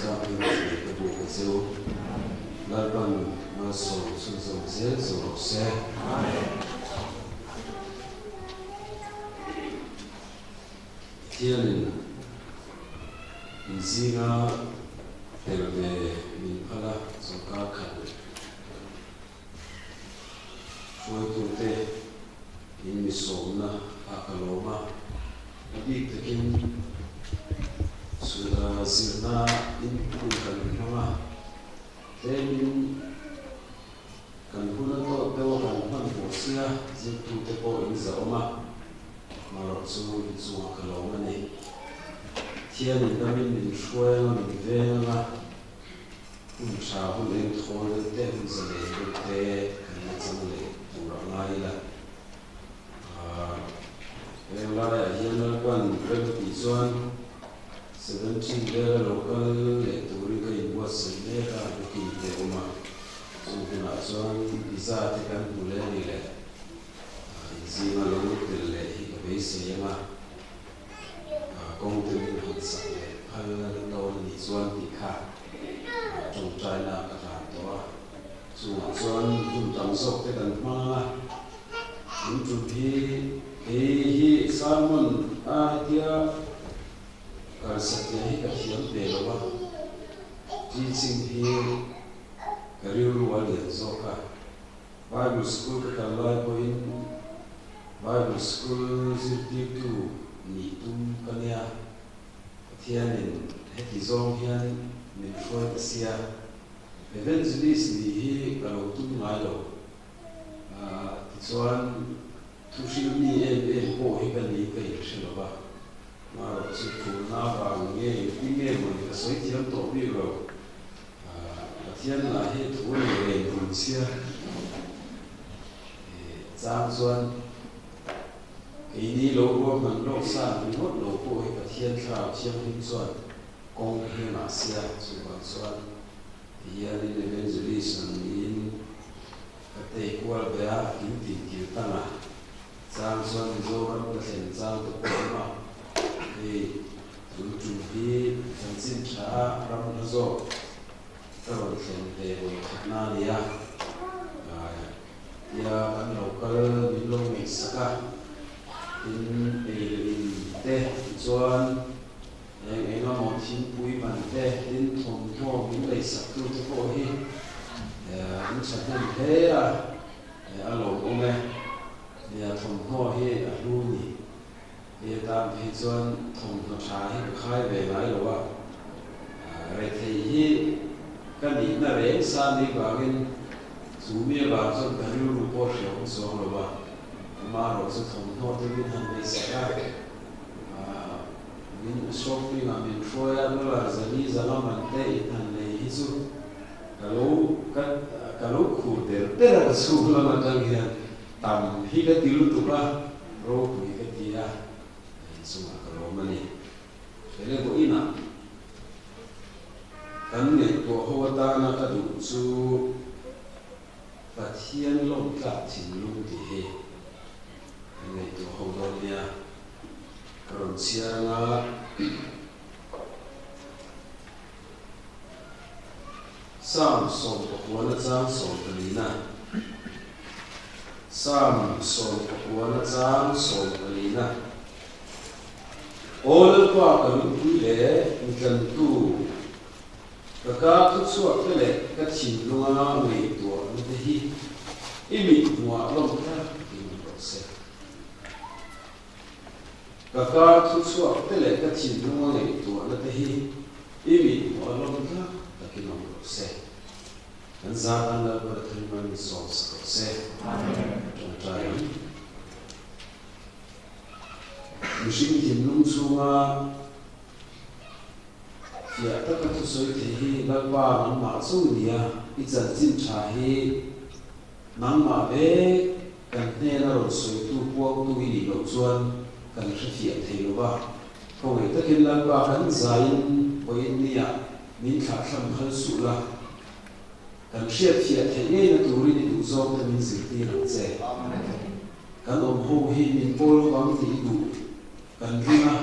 Chibai chibai ka buk a che u. Lalpan malsawm chhunzawm zel chu rawh se. Pathianin in zinga tel ve min phal a, sawrkar khat hruaitute in mi sawmna ah ka lawm a, a bik takin zirna in hun kan hmang a, tlemin kan hun a tawt deuh a kan hman hmuh sia zirtute pawh in zahawm a, marawh chu in chungah ka lawm a ni. Thianin damin min hruai anga min veng anga hun tha hun eng thawl deuh te hun zalen deuh te kan la chang leh tur a ngai ila. Heng laiah hian Lalpan rem tih chuan 17 vela lo kal leh turin ka inbuatsaih mek a, booking te a awm a, chung hunah chuan visa te kan hmu leh a ni leh inzinga lo tel leh hi ka beisei ang a, kawng te min han sak leh phal dawn a nih chuan tih kha tawngtaina ka hlan tawh a, chungah chuan hun tam zawk te kan hmang ang a, in tum hi hei hi sermon a hetia Kalsatna hi ka thiam ve lo a, teaching hi ka rilru a lian zawk a. Bible school ka kal lai pawhin Bible school zirtirtu nih tum ka nia, Pathianin heti zawng hian min hruai ta sia, Evangelist nih hi ka lo tum ngai lo. Tichuan thuhrilh mi em em pawh hi ka ni ka inhre lo va, marawh chu phurna avang nge engtin nge mawni ka sawi thiam tawh bik lo. Pathian lah hi thu nei reng run chhia chang chuan keini lo ruahman lawk san ringawt lo pawh hi Pathian thlarau thianghlim chuan kawng hi a ngah sia, chuvang chuan Tihianin Evangelist ang niin ka tei kual ve a, in tih kir tang a, chang chuan Mizoram ka thlen chang te pawh awm a, hei tun tum hi chanchin tha a ram hla zawk ka rawn thlen ve vawi khat na a ni a, tia kan lo kal min lo ngaihsak a, tin ei leh in te tichuan Eng eng emaw thingpui man te, tin thawmhnaw min leisak tu te pawh hi an thahnem hle a, a lawmawm e. Nia thawmhnaw hi a hlu ni. Hei atan phei chuan thawmhnaw tha hi ka khai ve ngai lo a, rethei hi ka nihna reng sa ni vangin chu mi avang chuan ka rilru pawh hreawm chuang lo a, amaherawh chu thawmhnaw te min han leisak a. Min shopping ah min hruai a, dollar zali zanga man te in han lei hi chu ka lo ka ka lo khur der der a ka chhung lam atang hian tam hi ka ti lutuk a, ropui ka ti a, inchungah ka lawm a ni. Hele vawiinah kan ngaihtuah ho atana ka duh chu Pathian lawmtlak thinlung tih hi kan ngaihtuah ho dawn nia. Ka rawn chhiar anga Psalm sawmpakuana chang sawmpalina Psalm sawmpakuana chang sawmpalina Aw Lalpa ka lungpui leh mitlantu Ka ka thu chhuak te leh ka thinlunga ngaihtuahna te hi i mit hmuah lawm kher in rawh se. Ka ka thu chhuak te leh ka thinlunga ngaihtuahna te hi i mit hmuah lawm kher takin awm rawh se. Kan zatan Lalpa Pathian min sawm sak rawh se. Tawngtai ang. Mihring thinlung chhunga Fiah taka thusawi thei hi Lalpa nangmah chu i nia, i chanchin tha hi nangmah vek kan hnena rawn sawitu puangtu i nih loh chuan kan hrefiah thei lo va. Khawngaih takin Lalpa kan zaiin vawiin nia min thlahthlam phal suh la, kan hriatfiah theih ngeina turin i duh zawk te min zirtir ang che. Kan awm ho hi min pawl ho ang tih i duh kan ring a.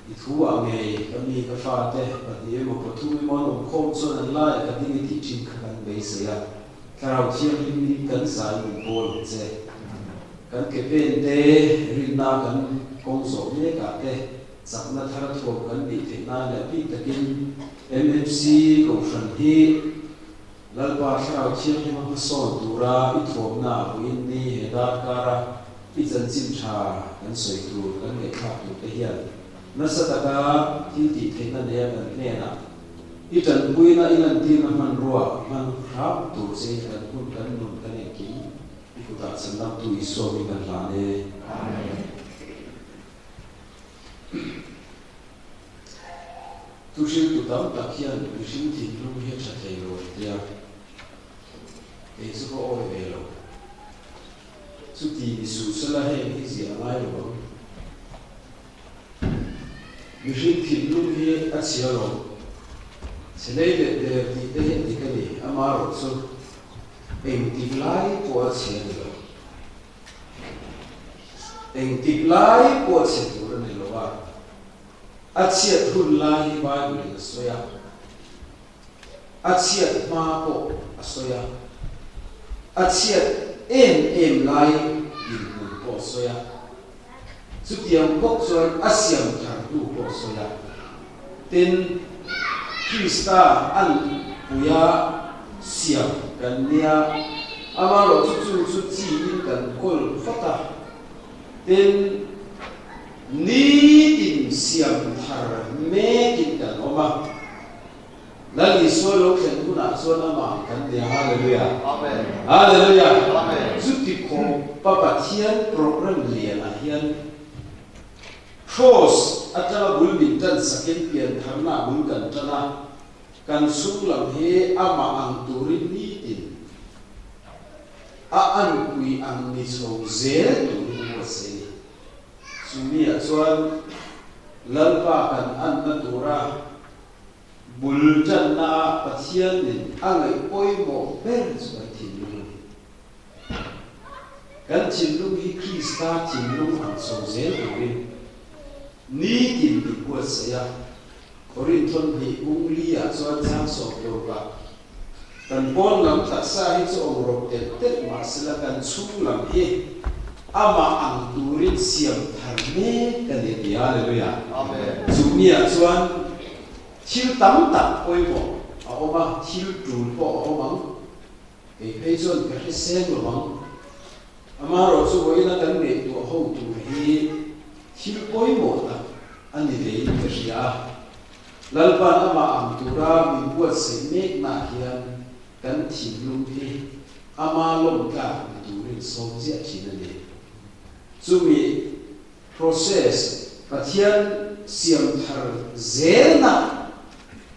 I thu ah ngei ka mi ka fate pahnih emaw pathum emaw an awm khawm chuan an laiah ka ding i tih thin kha kan beisei a, Thlarau Thianghlim in kan zai min pawl ang che. Kan ke pen te rinna kan kawng zawh mek ah te chakna thar thuam kan nih theih nan leh bik takin MMC Kohhran hi Lalpa Thlarau Thianghlim a hmasawn tura i thuamna a vawiin ni he darkara i chanchin tha kan sawi tur kan ngaihthlak tur te hian nasa taka thil tih theihna neia kan hnenah i tanpuina i lantirna hmanrua hman hram tur che in kan hun kan nun kan engkim i kutah chhandamtu Isua hming kan hlan e. Amen. Thuhriltu tam tak hian mihring thinlung hi a tha thei lo an tia, kei chu ka awi ve lo. Chuti ni suh sela heng hi ziah a ngai lo ang. Mihring thinlung hi a chhia lo. Chhe lei leh der tih te hi a dik a ni, amaherawhchu engtik lai pawh a chhia ni lo. Engtik lai pawh chhe tur a ni lo a, a chhiat hun lai hi Bible in a sawi a, a chhiat hma pawh a sawi a, a chhiat em em lai dinhmun pawh a sawi a, chutiang bawk chuan a siam thar hnu pawh a sawi a. Tin, Krista an puia siam kan nia, amaherawh chu chu chu chiin kan kawl phawt a. Tin, nitin siam thar mekin kan awm a. Lal Isua lo thlen hunah chuan amah kan nia. Hallelujah! Hallelujah! Chuti khawpa Pathian program lianah hian Kraws atanga bul min tan sakin piantharna bul kan tan a, kan chhung lam hi amah ang turin nitin a anpui ang ni chho zel turin buatsaih a ni. Chumi ah chuan Lalpa kan anna tura bul tanna ah Pathianin a ngaih pawimawh ber chu kan thinlung a ni. Kan thinlung hi Krista thinlung ang chho zel turin nitin min buatsaih a. Korinthon hnih bung li ah chuan chang sawm turkah kan pawn lam taksa hi chu awm rawp telh telh mahsela kan chhung lam hi amah ang turin siam thar mek a ni a ti. Hallelujah! Chu mi ah chuan thil tam tak pawimawh a awm a, thil tul pawh a awm ang. Kei phei chuan ka hre seng lo ang. Amaherawhchu vawiina kan ngaihtuah ho tur hi thil pawimawh tak a ni vein ka hria a. Lalpa'n amah ang tura min buatsaih meknaah hian kan thinlung hi ama lawmtlak ni turin sawm ziah thin a ni. Chumi process Pathian siam thar zelna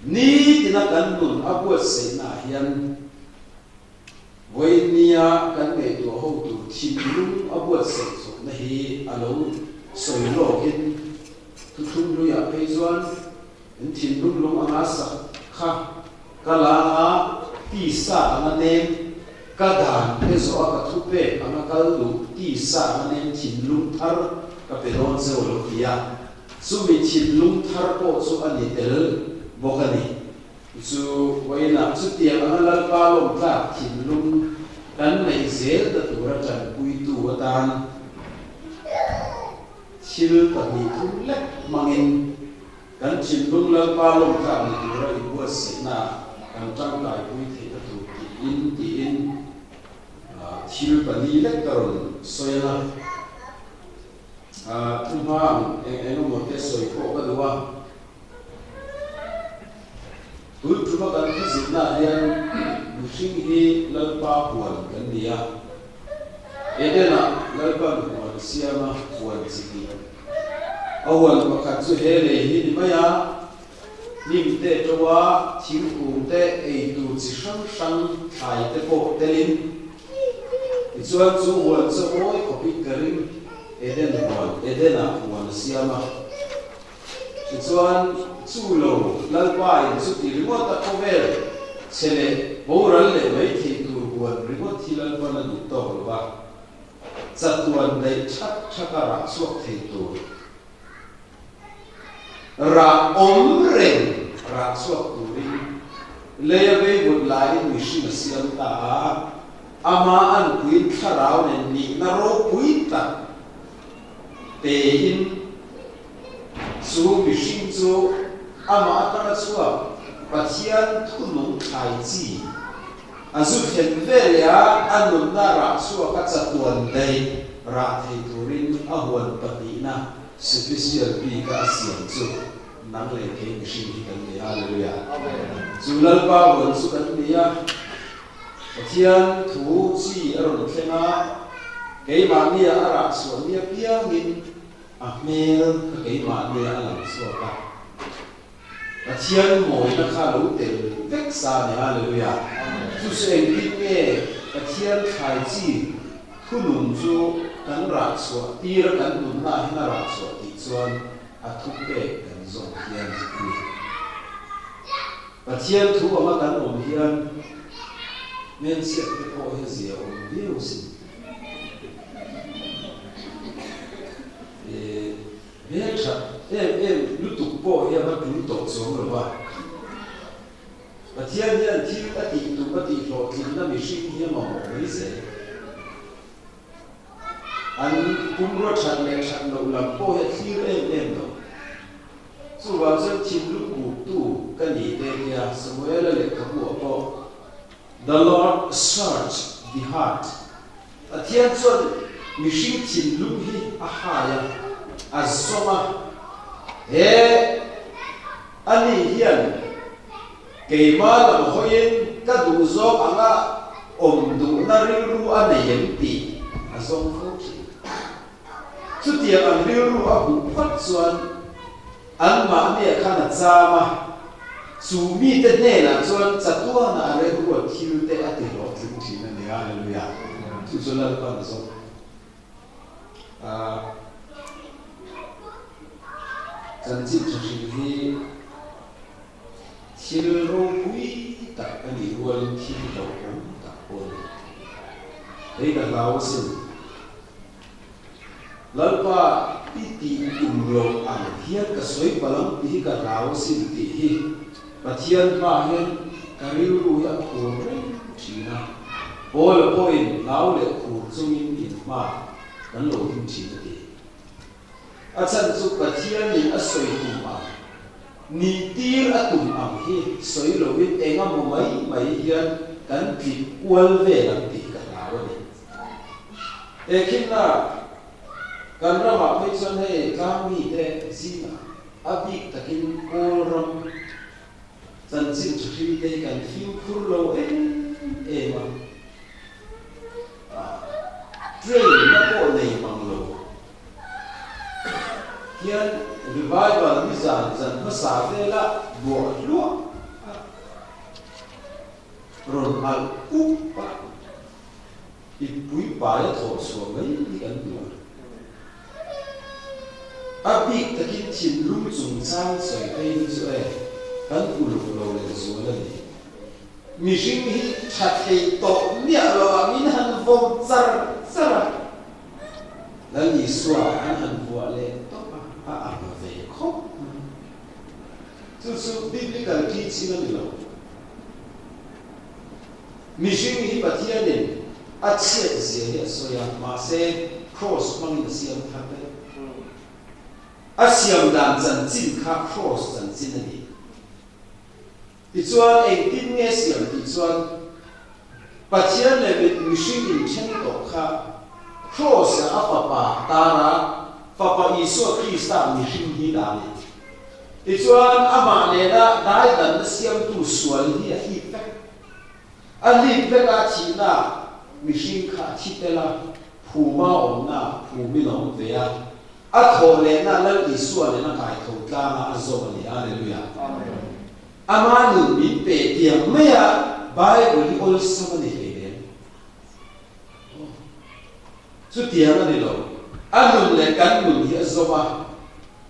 nitina kan nun a buatsaihnaah hian vawinia kan ngaihtuah ho tur thinlung a buatsaih chawpna hi a lo sawi lawkin thuthlung hluiah phei chuan in thinlung lung anga sak kha ka lang a, tisa anga nem ka dan te zawh a ka thu pek anga kal duh tisa anga nem thinlung thar ka pe dawn cheu a lo ti a, chumi thinlung thar pawh chu a ni tel bawk a ni. Chu vawiinah chutiang anga Lalpa lawmtlak thinlung kan neih zel ta tura tanpuitu atan thil pahnih thum lek hmangin Kan thinlung Lalpa lawmtlak ni tura inbuatsaihna kan tangkaipui theihna tur tiin tiin thil pali lek ka rawn sawi ang a. Thu hmang eng eng emaw te sawi pawh ka duh a. Tun tuma kan thuzinnaah hian mihring hi Lalpa huan kan ni a. Eden-ah Lalpa'n huan siama huan chi hnih. A huan pakhat chu he lei hi ni mai a, hnim te to a, thingkung te, ei tur chi hrang hrang thlai te pawh telin. Tichuan chu huan chu mawi khawpin ka ring, Eden huan, Eden-ah huan a siam a. Tichuan chu lo Lalpa in chuti ringawt a khawvel chhe leh boral leh mai thei tur huan ringawt hi Lalpan a duh tawk lo va. Chatuan daih thak thak a rah chhuak thei tur. Rah awm reng rah chhuak turin leia veivut laiin mihring a siam ta a, ama anpuiin thlarau nen nihna ropui tak pein chu mihring chu amah atanga chhuak Pathian thunung thlai chi a zu thlen veleh a, a nunna rah chhuak a chatuan daih rah thei turin a huan pahnihna Sipisial bika a siam chu nang leh kei mihring hi kan ni. Hallelujah! Chu Lalpa huan chu kan ni a, Pathian thu chi a rawn thleng a, keimahnia a rah chhuah ni apiangin a hmel kha keimahnia a lang chhuak a. Pathian mawina kha lo tel vek sa a ni. Hallelujah! Chu chu engtin nge Pathian thlai chi Thunun chu kan rah chhuah tir a kan nunna ah hian a rah chhuah tih chuan a thupek kan zawm hian a ni. Pathian thu anga kan awm hian hmelchhiat te pawh hi a zia awm viau asin. Hmelthat em em lutuk pawh hi a va tul tawh chuang lo va. Pathian hian thil a tih tum a tih hlawhtlinna mihring hi a mamawh mai zel. An pumrua that leh that loh lam pawh hi a thlir em em lo. Chuvang chuan thinlung buktu ka ni te tia Samuela lehkhabu ah pawh The Lord search the heart, Pathian chuan mihring thinlung hi a hai a, a zawng a, he Ani hian keimah lam hawiin ka duh zawk anga awm duhna rilru a nei em tih a zawng fo thin. Chutiang ang rilru a hmuh phawt chuan anmahniah khan a cham a, chu mite hnenah chuan chatuana a remruat thil te a ti hlawhtling thin a ni. Hallelujah! Chu chu Lalpan a zawng. Chanchin tha hrim hi thil ropui tak a nih rualin thil hlauhawm tak pawh a ni. Hei ka hlau asin. Lalpa i tih tum loh ang hian ka sawi palh ang tih hi ka hlau asin tih hi Pathian hmaah hian ka rilru hi a khur reng thin a. Paula pawhin hlau leh khur chungin inhma kan lo him thin a ti. A chhan chu Pathianin a sawi tum ang, nihtir a tum ang hi sawi loin engamaw mai mai hian kan tlip kual vel ang tih ka hlau a ni. Tehkhinna kan ramah phei chuan hei tlangmite zingah a bik takin Kawl ram chanchin tha hrim te hi kan fimkhur lo em em a, train na pawh nei mang lo hian revival nizan zan hmasa vela buah hluah a rawn alh up a. Inpui pai a thawh chhuah mai hi kan duh a. A bik takin thinlung chungchang sawi phei hi chu e, kan uluk lo leh zual a ni. Mihring hi tha thei tawh miah lo ah min han vawm char char a, Lal Isua an han vuah leh tawp a, a ang ve khawp mai. Chu chu biblical teaching a ni lo. Mihring hi Pathianin a chhiat zia hi a sawi a, mahse Kraws hmangin a siam thar daih. A siam dan chanchin kha Kraws chanchin a ni. Tichuan engtin nge siam tih chuan Pathian leh mihring inthen tawh kha Kraws-ah a Fapa tar a, Fapa Isua Krista mihring hi dah a ni. Tichuan amah nena daidanna siamtu sual hi a hlip vek. A hlip vek a thihna mihring kha a thi tel a, phuma awmna phumin a awm ve a, a thawh lehna Lal Isua nena kaitho tlanga a zawm a ni. Alleluia! Ama nun min pe tiang maia Bible hi awlsam a ni hleinem. Chutiang a ni lo. A nun leh kan nun hi a zawm a.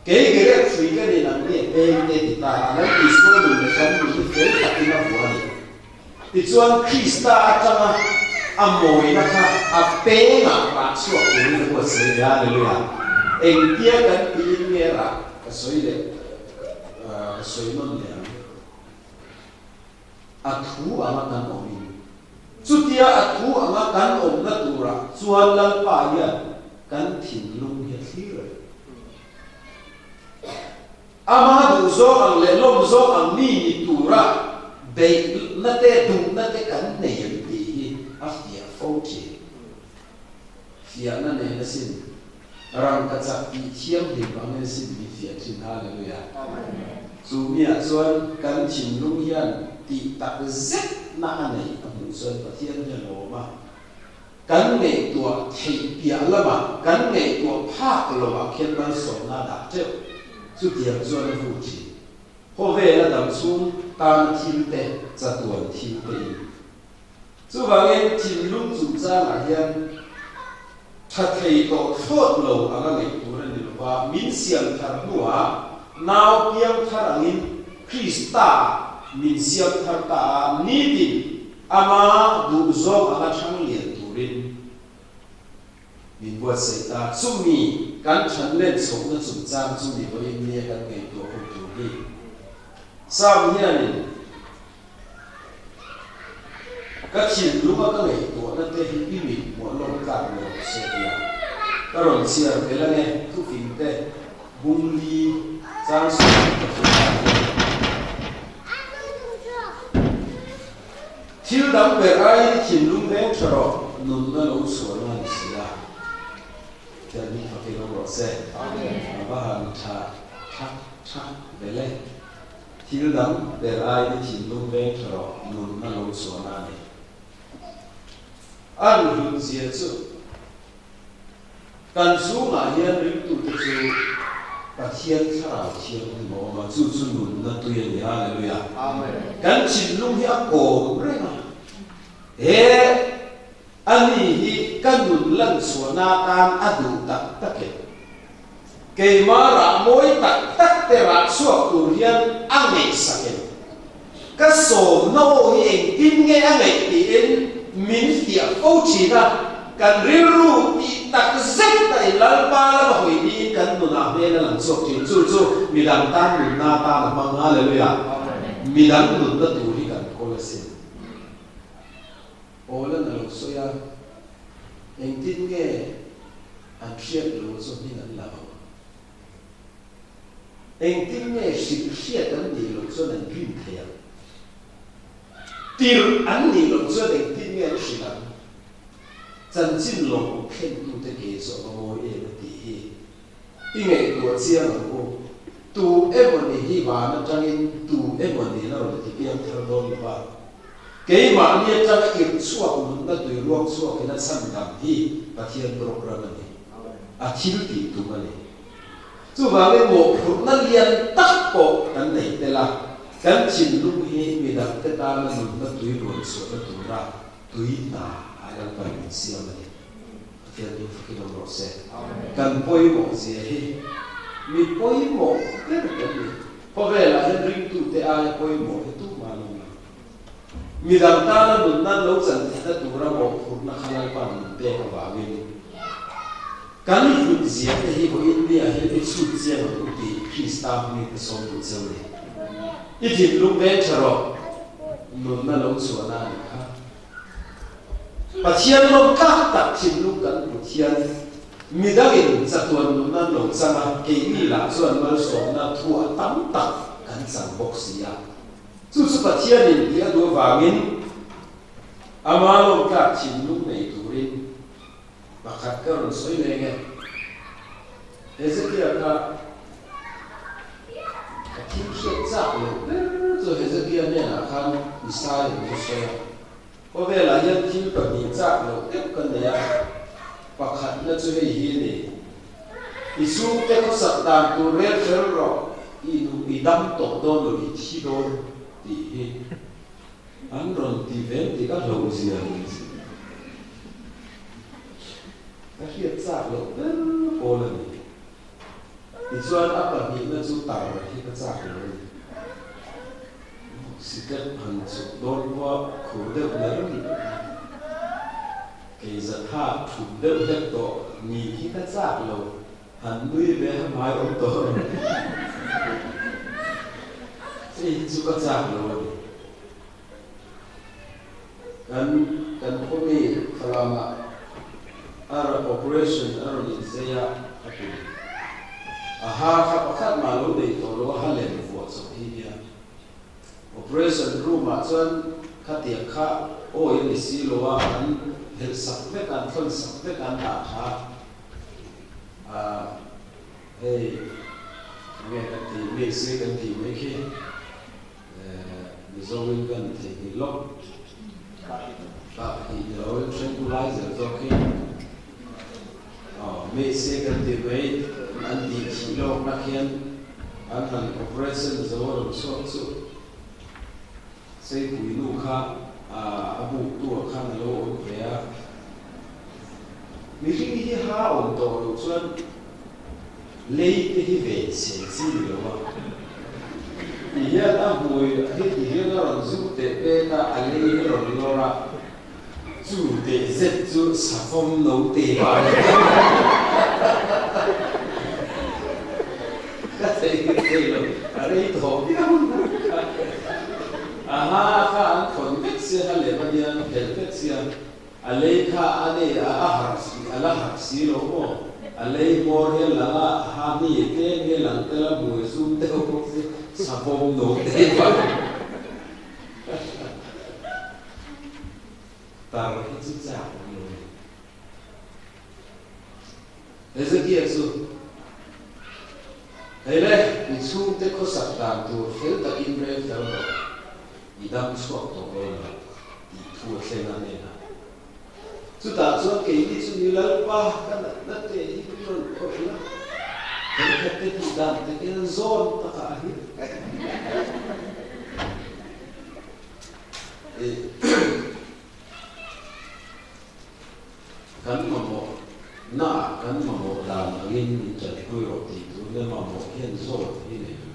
Kei Gerek hrui ka nin ang nge peng te ti ta a, Lal Isua nun leh kan nun hi fel takin a vuah a ni. Tichuan Krista atanga a mawina kha a pengah rah chhuak turin a buatsaih ve a, Hallelujah! Engtia kan tiin nge rah ka sawi leh? Ka sawi nawn leh ang. A thu anga kan awmin. Chutia a thu anga kan awmna turah chuan Lalpa hian kan thinlung hi a thlir reng. Ama duh zawng ang leh lawm zawng ang mi ni tura beihna te, duhna te kan nei em tih hi a fiah fo thin. Fiahna nen asin, rangkachak tih thianghlim angin asin min fiah thin. Hallelujah! Chu miah chuan kan thinlung hian tih tak zetna a neih a hmuh chuan Pathian hian a awm a. Kan ngaihtuah theih piah lamah kan ngaihtuah phak lovah khian malsawmna a dah teuh. Chutiang chuan a vu thin. Khawvela dam chhung tana thil te, chatuan thil te in. Chuvangin thinlung chungchangah hian tha thei tawh thlawt lo anga ngaih tur a ni lova, min siam thar hnuah nau piang thar angin Krista min siam thar ta a, nitin Ama duhzawng anga thlang lian turin min buatsaih ta. Chumi kan than len chhohna chungchang chu mi vawiin nia kan ngaihtuah hun tur hi Sam hianin ka thinlunga ka ngaihtuahna te hi i mit hmuah lawm tlak ni rawh se tia ka rawn chhiar vel ange thufing te bungli chang sawi ka thil ah hian. Thil dang ber aiin i thinlung veng tha rawh, nunna lo chhuahna a ni si a. Tiang hi fakin awm rawh se. A va han tha thak thak vel e. Thil dang ber aiin i thinlung veng tha rawh, nunna lo chhuahna a ni. A ruhlut zia chu. Kan chhungah hian ringtute chu Pathian Thlarau Thianghlim a awm a, chu chu nunna tui a ni. Hallelujah! Kan thinlung hi a kawm reng a, he a ni hi ka nun lan chhuahna atan a duh tak tak e. Keimah rah mawi tak tak te rah chhuak tur hian a ngaihsak em? Ka sawmna aw hi engtin nge a ngaih tiin min fiah fo thin a, kan rilru tih tak zet a in Lalpa lama hawi niin kan nunah hmel a lang chhuak thin. Chu chu midang tan nunna atan a hmang. Hallelujah! Midang nunna tur hi kan kawl asin. Awlan a lo sawi a, engtin nge an hriat lo chu hming an la ang? Engtin nge hrilh hriat an nih loh chuan an rin thei ang? Tirh an nih loh chuan engtin nge an hrilh ang? Chanchin lawmawm thlentute ke chu a va mawi em a tih hi i ngaihtuah chiang ang u. Tu emawni hi van atangin tu emawni la rawn ti piang thar dawn lo va, keimahni atanga irh chhuak nunna tui ruak chhuakin a chhan dang hi Pathian program a ni. A thil tih tum a ni. Chuvangin mawhphurhna lian tak pawh kan nei tel a, kan thinlung hi midangte tana nunna tui luan chhuahna tura tui hna ah Lalpan min siam a ni. Pathian hming fakin awm rawh se. Kan pawimawh zia hi mi pawimawh ber kan ni. Khawvelah hian ringtute aia pawimawh hi tumah an awm lo. Midang tana nunna an lo chan theihna tura mawhphurhna kha Lalpan min pek avangin kan hlut zia te hi vawiin nia hian i chhut chiang ang u tih Krista hmingin ka sawm duh cheu ni. I thinlung veng tha rawh, nunna lo chhuahna a nih kha. Pathian lawm tlak tak thinlung kan put hian midangin chatuan nunna an lo chang a, keini lah chuan malsawmna thuah tam tak kan chang bawk si a. Chu chu Pathianin tih a duh avangin ama lawmtlak thinlung nei turin pakhat ka rawn sawi leng e. Hezekia kha ka thil hriat chak loh ber chu Hezekia hnenah khan Isaiah in zu sawi a. Khawvelah hian thil pahnih chak loh deuh ka nei a, pakhatna chu hei hi a ni, I chhungte khawsak dan tur rel fel rawh, i duh i dam tawh dawn lo, i thi dawn tih hi an rawn ti ve tih ka hlauh zia ni si. Ka hriat chak loh ber pawl a ni. Tichuan a pahnihna chu tar hi ka chak lo a ni. Sikret han chhuk dawn pawha khur deuh ner kei zatha thut deuh hlek tawh ni khi ka chak lo, han nui ve ha hmai awm tawh reng. Hei hi chu ka chak lo a ni. Kan kan khawmi Falamah a operation a rawn inzei a, a tum. A ha kha pakhat mah lo nei tawh lo a, ha lem vuah chawp hi nia. Operation room ah chuan khatiang kha awi a ni si lo a, an phelh sak vek a, an thlawn sak vek a, an dah tha a, hei enge kan tih mi se kan tih mai khi Mizo in kan theihnghilh lawk kah hnih ni lo in tranquilizer zawk khi aw mi se kan tih mai an tih thih lawk na khian An han operation zo a rawn chhuak chu Seipui nu kha a buk tu ah khan a lo awm ve a. Mihring hi ha awm tawh loh chuan lei te hi ve chhe chi ni lo a. Ti hian a hmui hi ti hian a rawn zuk teh pek a, a lei hi rawn lawr a. Chu teh zet chu savawm no te pa ni. Ka thei thei lo, a rei tawh viau na. A ha kha an thawn vek sia kha leh va hian phelh vek sia, a lei kha a nei a a harh si a la harh si lo maw, a lei hmawr hian lang a, a ha hni tlem hi lang tel a hmui zum deuh bawk si, savawm no te pa ni. Tar hi chu chak awm lo ni. Hezekia chu, Hei le, i chhungte khawsak dan tur fel takin rel fel rawh, i dam chhuak tawh dawn lo, tih thu a thleng a hnenah. Chutah chuan keini chu ni Lalpa ka natna te hi min rawn phawrh la, thenkhat te tih dan takin zawn takah a hlim. Kan mamawh naah kan mamawh dan angin min tanpui rawh tih tur nia mamawh hian zawt hi nei lo.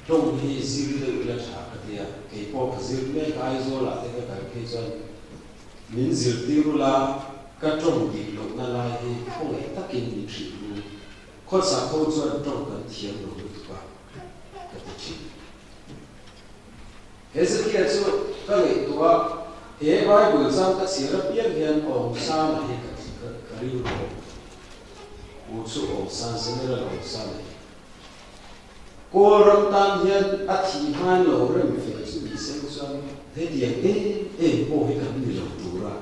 Tawng hi zir deuh ila tha ka ti a, kei pawh ka zir mek a, Aizawlah te ka kal phei chuan min zirtir ula ka tawng dik lohna lai hi khawngaih takin min hrilh ru, khawchhak ho chuan tawng kan thiam lo lutuk a ka ti thin. Hezekia chu ka ngaihtuah a, he Bible chang ka chhiar apiang hian Awmsana hi ka ka rilru awm. U chu Awmsan, General Awmsana hi. Kawl ram tan hian a thih hmain lo rem fel chu ni seng chuan hetiang em em pawh hi kan ni lo tur a.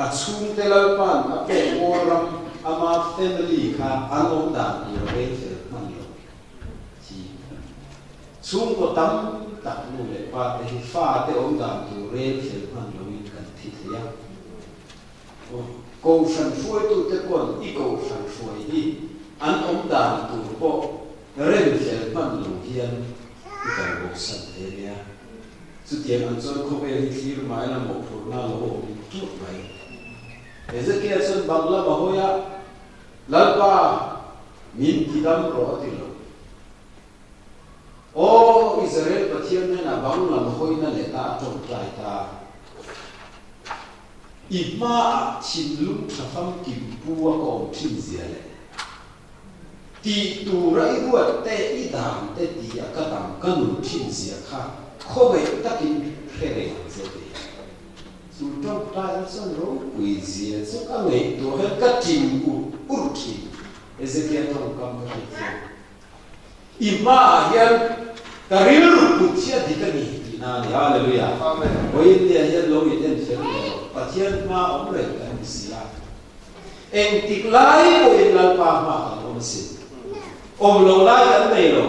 A chhungte Lalpa'n a pek Kawl ram ama family kha an awm dan tur a rel fel hman lo. Thi. Chhungkaw tam tak nu leh pa te hi fa te awm dan tur rel fel hman loin kan thi thei a. Kohhran hruaitute pawn i kohhran hruai hi an awm dan tur pawh rem fel hman lo hian i kal bosan thei a nia. Chutiang ang chuan khawvel hi thlir mai la mawhphurhna lo awm ṭeuh mai. Hezekia chuan bang lam a hawi a, Lalpa, min ti dam rawh a ti lo. Aw, Israel Pathian hnenah bang lam hawina leh ta a tawngtai ta. I hmaah thinlung tha famkim pu a ka awm thin zia leh tih tura i ruat te, i dan te ti a ka dam ka nun thin zia kha khawngaih takin hre reng ang che ti. Chu tawngtaina chuan ropui zia chu ka ngaihtuah hian ka tim ur ur thin. Ezekiel tawngkam ka hriat hian. I hmaah hian ka rilru put hi a dik a ni tih na a ni. Hallelujah! Vawiin nia hian lo in en fel ve rawh. Pathian hma awm reng kan ni si a. Engtik lai pawhin Lalpa hma kan awm asin. Awm lo lai kan nei lo.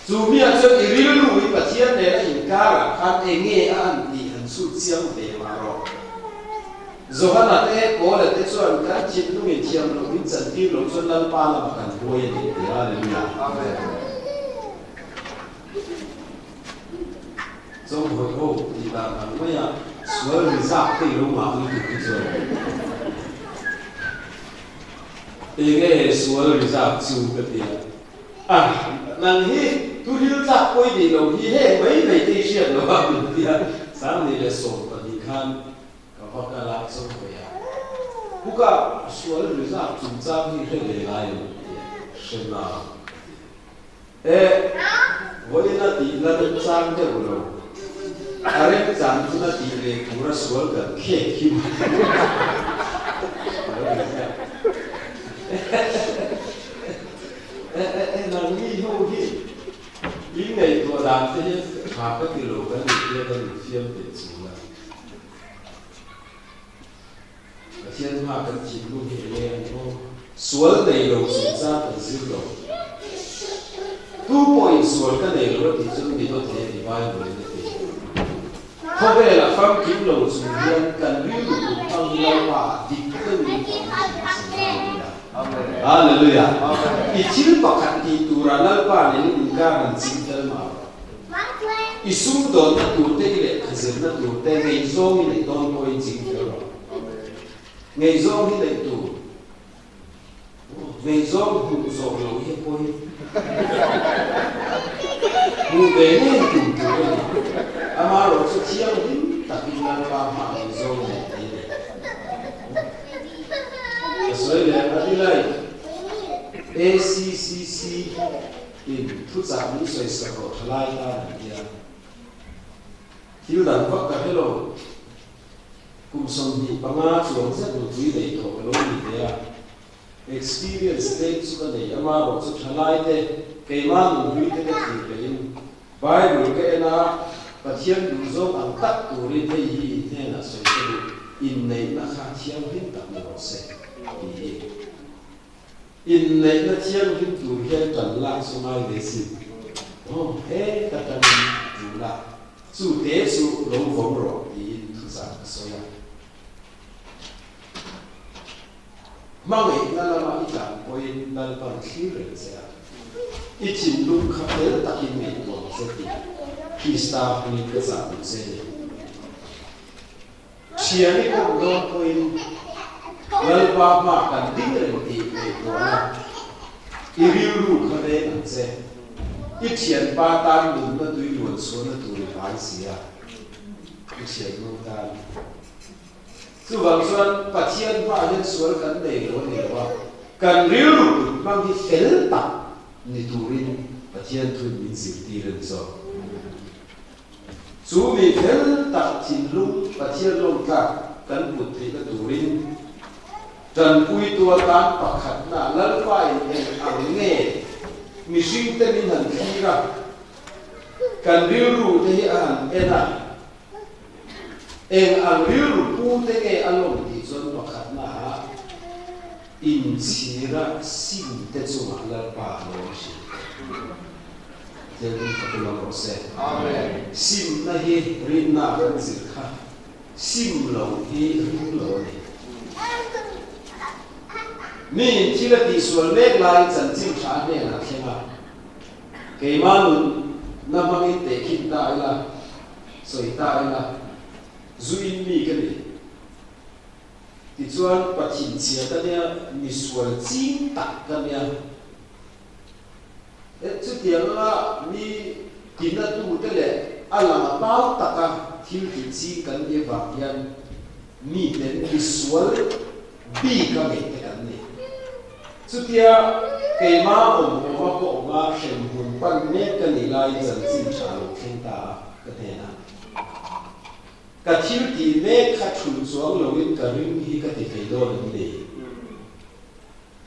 Chu miah chuan i rilru i Pathian nena inkarah khan enge a an tih han chhut chiang ve mah rawh. Johana te, Paula te chuan kan thinlung in thiam loh min chantir loh chuan Lalpa lamah kan huai a ni ti Hallelujah. Amen. Chawnghawi ho tih dan ang maia sual rizak te i lo ngah lutuk hi chuan enge sual rizak chu ka ti a. A, nang hi thu hil tlak pawi nih loh hi heng mai mai te i hriat loh a min ti a, 1012 khan ka va kal a chawnghawi a, Buka sual rizak chungchang hi hre ve ngai lo ti a, hre nang ka ti a. E, vawiin a tih la remchang deuh lo. A remchang chu na tih leh tura sual kan khek hi mai. Lo ni chiah. E, e, e, nangni ho hi in ngaihtuah dan te hi tha ka ti lo kan infiam a infiam teh chung a. Pathian hma kan thinlung hi enge an aw? Sual nei lo chungchang kan zir lo. Tu pawhin sual ka nei lo a tih chuan mi dawt thei a ni Bible in a ti. Khawvela famkim lo chung hian kan rilru kut hmang hi Lalpa ah dik deuhin a awm thin a sin. Hallelujah. Hallelujah. I thil pakhat tih turah Lalpa nen in inkar han ching fel mah rawh. I sumdawnna turte, i lehkha zirna turte ngeizawng i neih dawn pawhin ching fel rawh. Ngeizawng hi neih tur, ngeizawng hmuh zawh loh hi a pawi. Hmuh ve ngei tum tur a ni. Amaherawhchu thianghlim takin Lalpa hmah ngeizawng neih thei a ni. Ka sawi leh Adelaide, ACCC. In thuchah min sawisak rawh tha lai tan an tia. Thil dang vak ka hre lo. Kum 25 chuang zet nupui nei tawh ka lo ni ve a. Experience tlem chu ka nei amarawh chu tha lai te keimah nunhlui te ka thlir leh in Bible ka en a, Pathian duhzawng ang tak turin hei hi in hnenah sawi ka duh, inneihna kha thianghlim tak ni rawh se tih hi. Inneihna thianghlim tur hian tan lak chu ngai ve si. Aw, he ka tanin tul a, chu te chu lo vawm rawh tiin thuchah ka sawi a. Hmangaihna lama i tlan pawhin Lalpan thlir reng che a, i thinlung kha fel takin ngaihtuah che tih Krista hmingin ka chah duh che ni. Thian i kawm dawn pawhin Lalpa hma kan ding reng tih ngaihtuahna i rilru kha veng ang che. I thianpa tan nunna tui luan chhuahna tur i vai si a, i thiannu tan. Chuvang chuan Pathian hmaah hian sual kan nei lo a ni lo a, kan rilru put hmang hi fel tak ni turin Pathian thuin min zirtir a ni zawk. Chu mi fel tak thinlung Pathian lawmtlak kan put theihna turin tanpuitu atan pakhatna Lalpa in eng ang nge mihringte min han thlir a, kan rilru te hi a han en a, eng ang rilru pu te nge a lawm tih chuan pakhatna ah inchhira sim te chungah Lalpa a lawm thin. Tlem in fakin awm rawh se. Amen. Simna hi rinna kan zir kha sim lo hi ring lo a ni. Mi in thil a tihsual mek laiin chanchin tha a hnenah a thleng a, keimah nun na hmangin tehkhin ta ila, sawi ta ila, zu in mi ka ni. Tichuan Pathinchhia ka nia, misual ching tak ka nia. Chutiang anga mi tinatute leh a lang a pau taka thil tih ching kan nih avang hian miten misual bik a ngeih te kan ni. Chutia keimah awm awma ka awm a hremhmun pan mek ka nih laiin chanchin tha lo thleng ta a ka hnenah ka thil tih mek kha thulh chuang loin ka ring hi ka ti thei dawn em ni?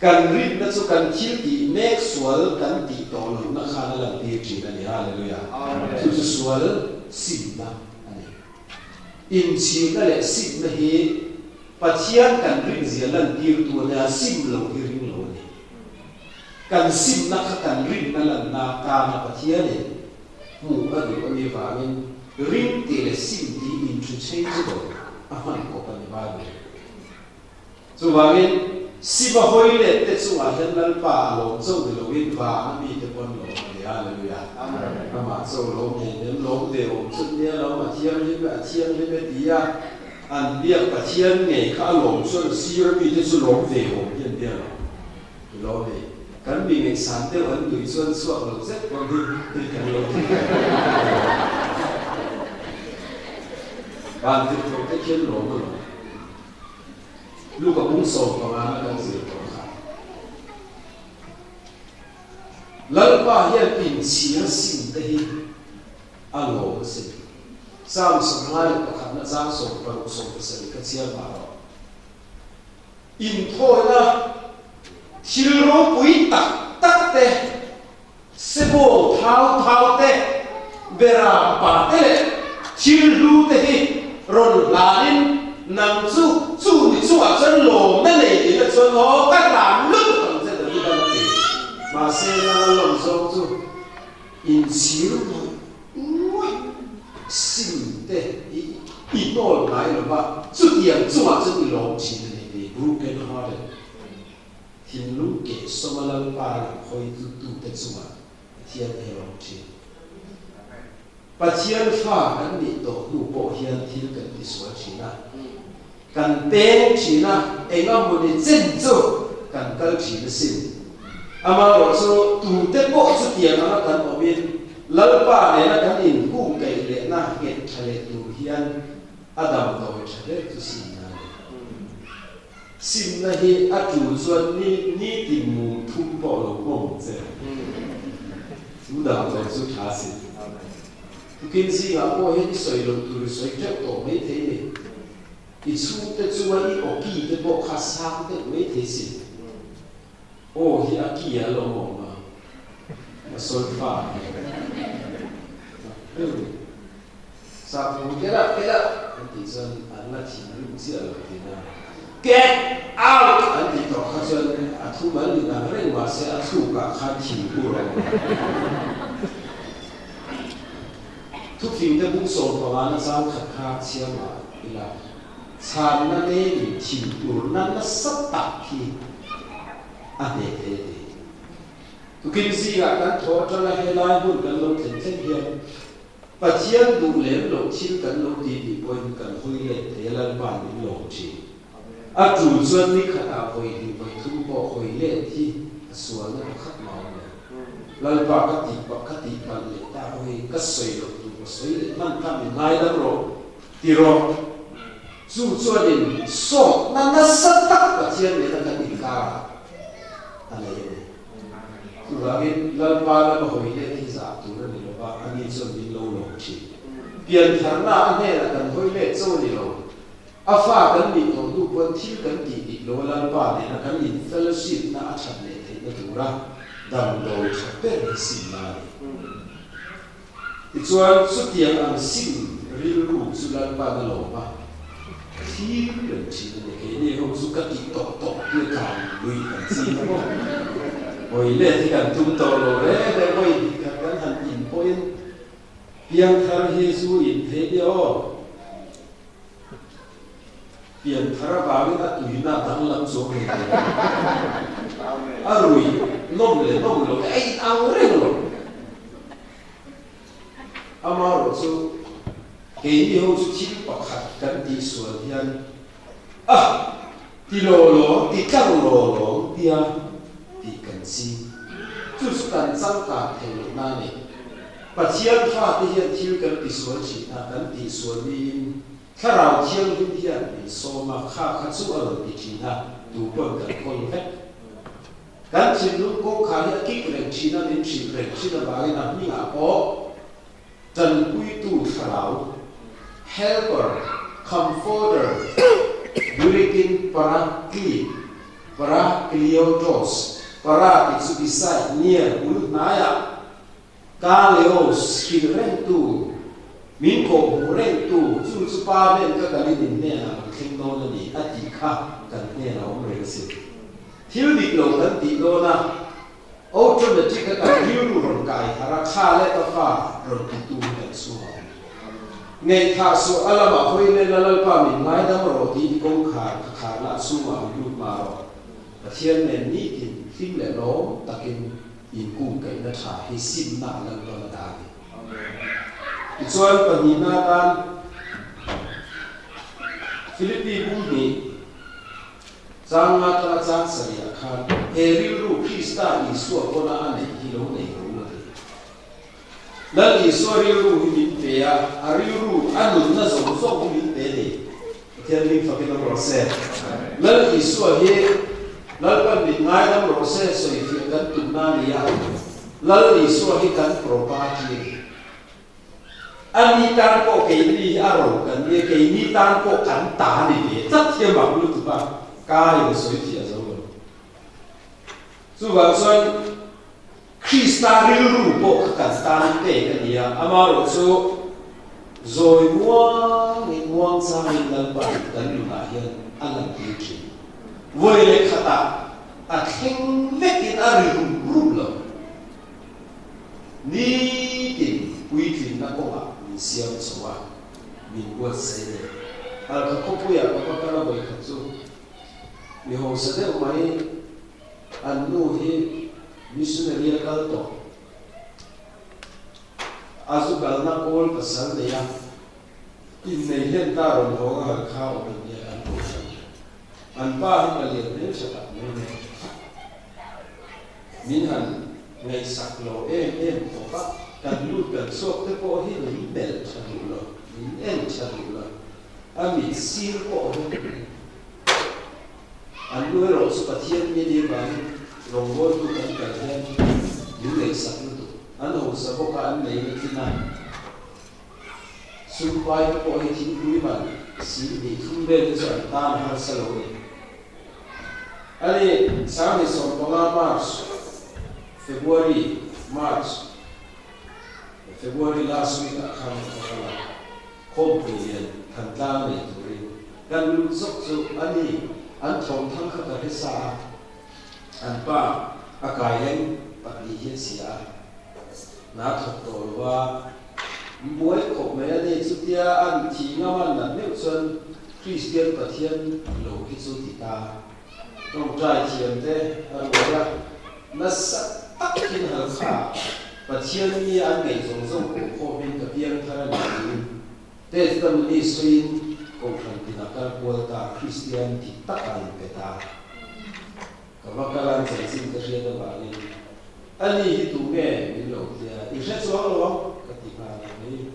Kan rinna chu kan thil tih mek sual kan tih tawh lohna khan a lantir thin a ni. Hallelujah. Chu chu sual simna a ni. Inchhirna leh simna hi Pathian kan rinzia lantirtu a nia, sim lo hi ring lo a ni. Kan simna kha kan rinna lanna tana Pathianin hmuh a duh a nih vangin ring tih leh sim tih interchangeable a hman kawp a ni Bible. Chuvangin, Siva hawi let te chungah hian Lalpa a lawm chauh ni loin vana mite pawh an lawm a ni. Hallelujah! Amah chauh lawm nei nem lawm ve awm chun nia lawm a thianghlim e, a thianghlim e tia an biak Pathian ngei kha a lawm chuan sir a mite chu lawm ve awm hi an bia lo. I lawm hei. Kan mi ngaihsan deuh an nui chuan chhuak lo zet pawn hi kan lo ti ve. Van tirhkoh te khian lawm a lawm. Luka bung 15 na kan zir tawh kha. Lalpa hian inchhir sim te hi a lawm asin. Psalm 51 na chang 60 17 kha chhiar mah rawh. Inthawina thil ropui tak tak te, sebawng thau thau te, beram pa te leh thil hlu te hi rawn hlanin nang chu chu ni chungah chuan lawmna nei ila chuan aw ka hlan lutuk ang che David a la ti. Mahse nanga lawm zawng chu inchhir ngawih ngawih sim te i i hnawl ngai lo va, chutiang chungah chuan i lawm thin a ni ti broken hearted. Thinlung keh sawma Lalpa lam hawi tute chungah Pathian hi a lawm thin. Pathian fa kan nih tawh hnu pawh hian thil kan tisual thin a, kan peng thin a, enga mawni chen chu kan kal thin asin. Amaherawhchu tute pawh chutiang anga kan awmin Lalpa nena kan inkungkaih lehna nghet tha leh tur hian a damdawi tha ber chu simna a ni. Simna hi a tul chuan ni nitin mum thum pawh lo hmawm che. Chu damdawi chu tha si. Tukin zingah pawh hian i sawi loh tur i sawi teuh tawh mai thei ni. I chhungte chunga i awki te pawh kha sang deuh mai thei si. Aw hi a ki a lo awm a, a sawi fa a ni. Sap ho get up, get up an tih chuan an la thinrim chiah lo thin a, Get out an tih tawh kha chuan a thu mal ni dang reng mahse a thlukah khan thin ur a awm. Thufing te bung 15 na chang khat kha chhiar mah ila chhanna neiin thin urna nasa tak hi a hneh thei a ti. Tukin zingah kan thaw atanga helai hmun kan lo thlen thleng hian Pathian duh lem loh thil kan lo ti tih pawhin kan hawi let thei a, Lalpa'n min lawm thin. A tul chuan ni khatah vawi hnih vawi thum pawh hawi let hi a sualna pakhat mah awm lo. Lalpa ka tih pah ka tih palh leh ta hawi ka sawi loh tur ka sawi leh hman kha min ngaidam rawh ti rawh. Chu chuanin sawtna nasa tak Pathian nena kan inkarah a nei a ni. Chuvangin, Lalpa lama hawi let hi zah tur a ni lo va, ani chuan min lo lawm thin. Piantharna a hnenah kan hawi let cho a ni lo. A fa kan nih tawh hnu pawn thil kan tih dik lo a Lalpa nena kan in fellowship na a that leh theihna tura damdawi tha ber hi simna a ni. Tichuan, chutiang ang sim rilru chu Lalpa'n a lawm a, thlir reng thin a ni. Keini ho chu ka tih tawp tawp hi a tlan lui kan ching a maw? Hawi let hi kan tum tawh lo reng reng, hawi hnih khat kan han in pawhin piangthar hi zu in thei nia aw. Pianthar avangin a tuina danglam chuang reng thei lo. A rui nawm leh nawm lo te a inang reng lo. Amaherawhchu keini ho chu thil pakhat kan tihsual hian a ti law lawng, ti tlang law lawng tia tih kan ching. Chu chu kan changkan theih lohna a ni. Pathian fate hian thil kan tisual thin a, kan tihsual niin Thlarau Thianghlim hian min sawm a, kha kha chu a rawn ti thin a, tu pawn kan kawl vek. Kan thinlung kawngkhar hi a kik reng thin a, min hrilh reng thin avangin a hmingah pawh Tanpuitu Thlarau, Helper, Comforter, Greek-in Parakli, Parakleotos, para tih chu beside, near, bul hnaiah, Ka Leos hrilh rengtu, min kawhhmuh rengtu, chu chu pa nen ka kalin in hnenah kan thleng dawn a ni, a tih kha kan hnenah awm reng a sin. Thil dik lo kan tih dawn a, automatic a kan rilru rawn kai harh a, kha leh ka fa rawn titu hi kan chhung a awm. Ngaihthah suh, a lamah hawi len la Lalpa min ngaidam rawh tiin kawngkhar ka khar lah chhungah min lut mah rawh. Pathian nen nitin hlim leh lawm takin Inkungkaihna tha hi simna a Lalpan a dah a ni. Tichuan pahnihna atan Philippi bung hnih chang nga atanga chang sarihah khan he rilru Krista Isua pawna a neih hi lo nei ro a ti. Lal Isua rilru hi min pe a, a rilru, a nunna zawng zawng hi min pe a ni. Pathian hming fakin awm rawh se. Lal Isua hi Lalpan min ngaidam rawh se sawifiah kan tumna a ni a. Lal Isua hi kan property a ni. Ani tan pawh keini hi a ro kan nia, keini tan pawh kan ta a ni ve tlat hi a mak lutuk a, ka in a sawi thiah zo lo. Chuvang chuan Krista rilru pawh kha kan tan pek a ni a, amaherawh chu zawi muangin muangchangin Lalpa in kan nunah hian a lantir thin. Vawi leh khatah a thleng vekin a ri rum rum lo. Nitin puitlinna kawngah min siam chho a, min buatsaih a ni. Halkha khawpuiah ka va kal a vawikhat chu mi hausa deuh mai an nu hi missionary a kal tawh. A zu kalna kawl pasal nei a, innei hlen ta rawn hawng a Halkha awm an nia an kohhran. An pa hi palian hmeltha tak mai a ni. Min han ngaihsak lo em em khawp a, kan lut kan chhuak te pawh hi min melh tha duh lo, min en tha duh lo, a mit sir pawh hi min en. An nu erawh chu Pathian mi ni avangin rawngbawltu kan kal hian min ngaihsak lutuk. An hausa bawk a, an nei na thin a. Sumpai te pawh hi thingpui man 20 vel te chu an tan harsa lo a ni. Ani, 2015 March, February, March, February last week ah khan ka kal a, khawmpui lian Thantlang nei turin kan lut zawk chu ani, an thawmthang kha ka hre sa a, an pa a kai leng pahnih hi a chhia a, hna thawk tawh lo a, buai khawp mai ani, chutia an thi ngam an nat meuh chuan Kristian Pathian lo hi chu ti ta. Tawngtai thiam te a ruai a, nasa takin Halkha Pathian mi an ngaih zawng zawng pawh khawmin ka piang thar a ni tiin testimony sawiin Kohhran tin a kal kual ta, Kristian dik tak a inpe ta. Ka va kal an chanchin ka hriat avangin ani hi tu nge min lo tia i hre chuang lo ang ka ti nghal a, hei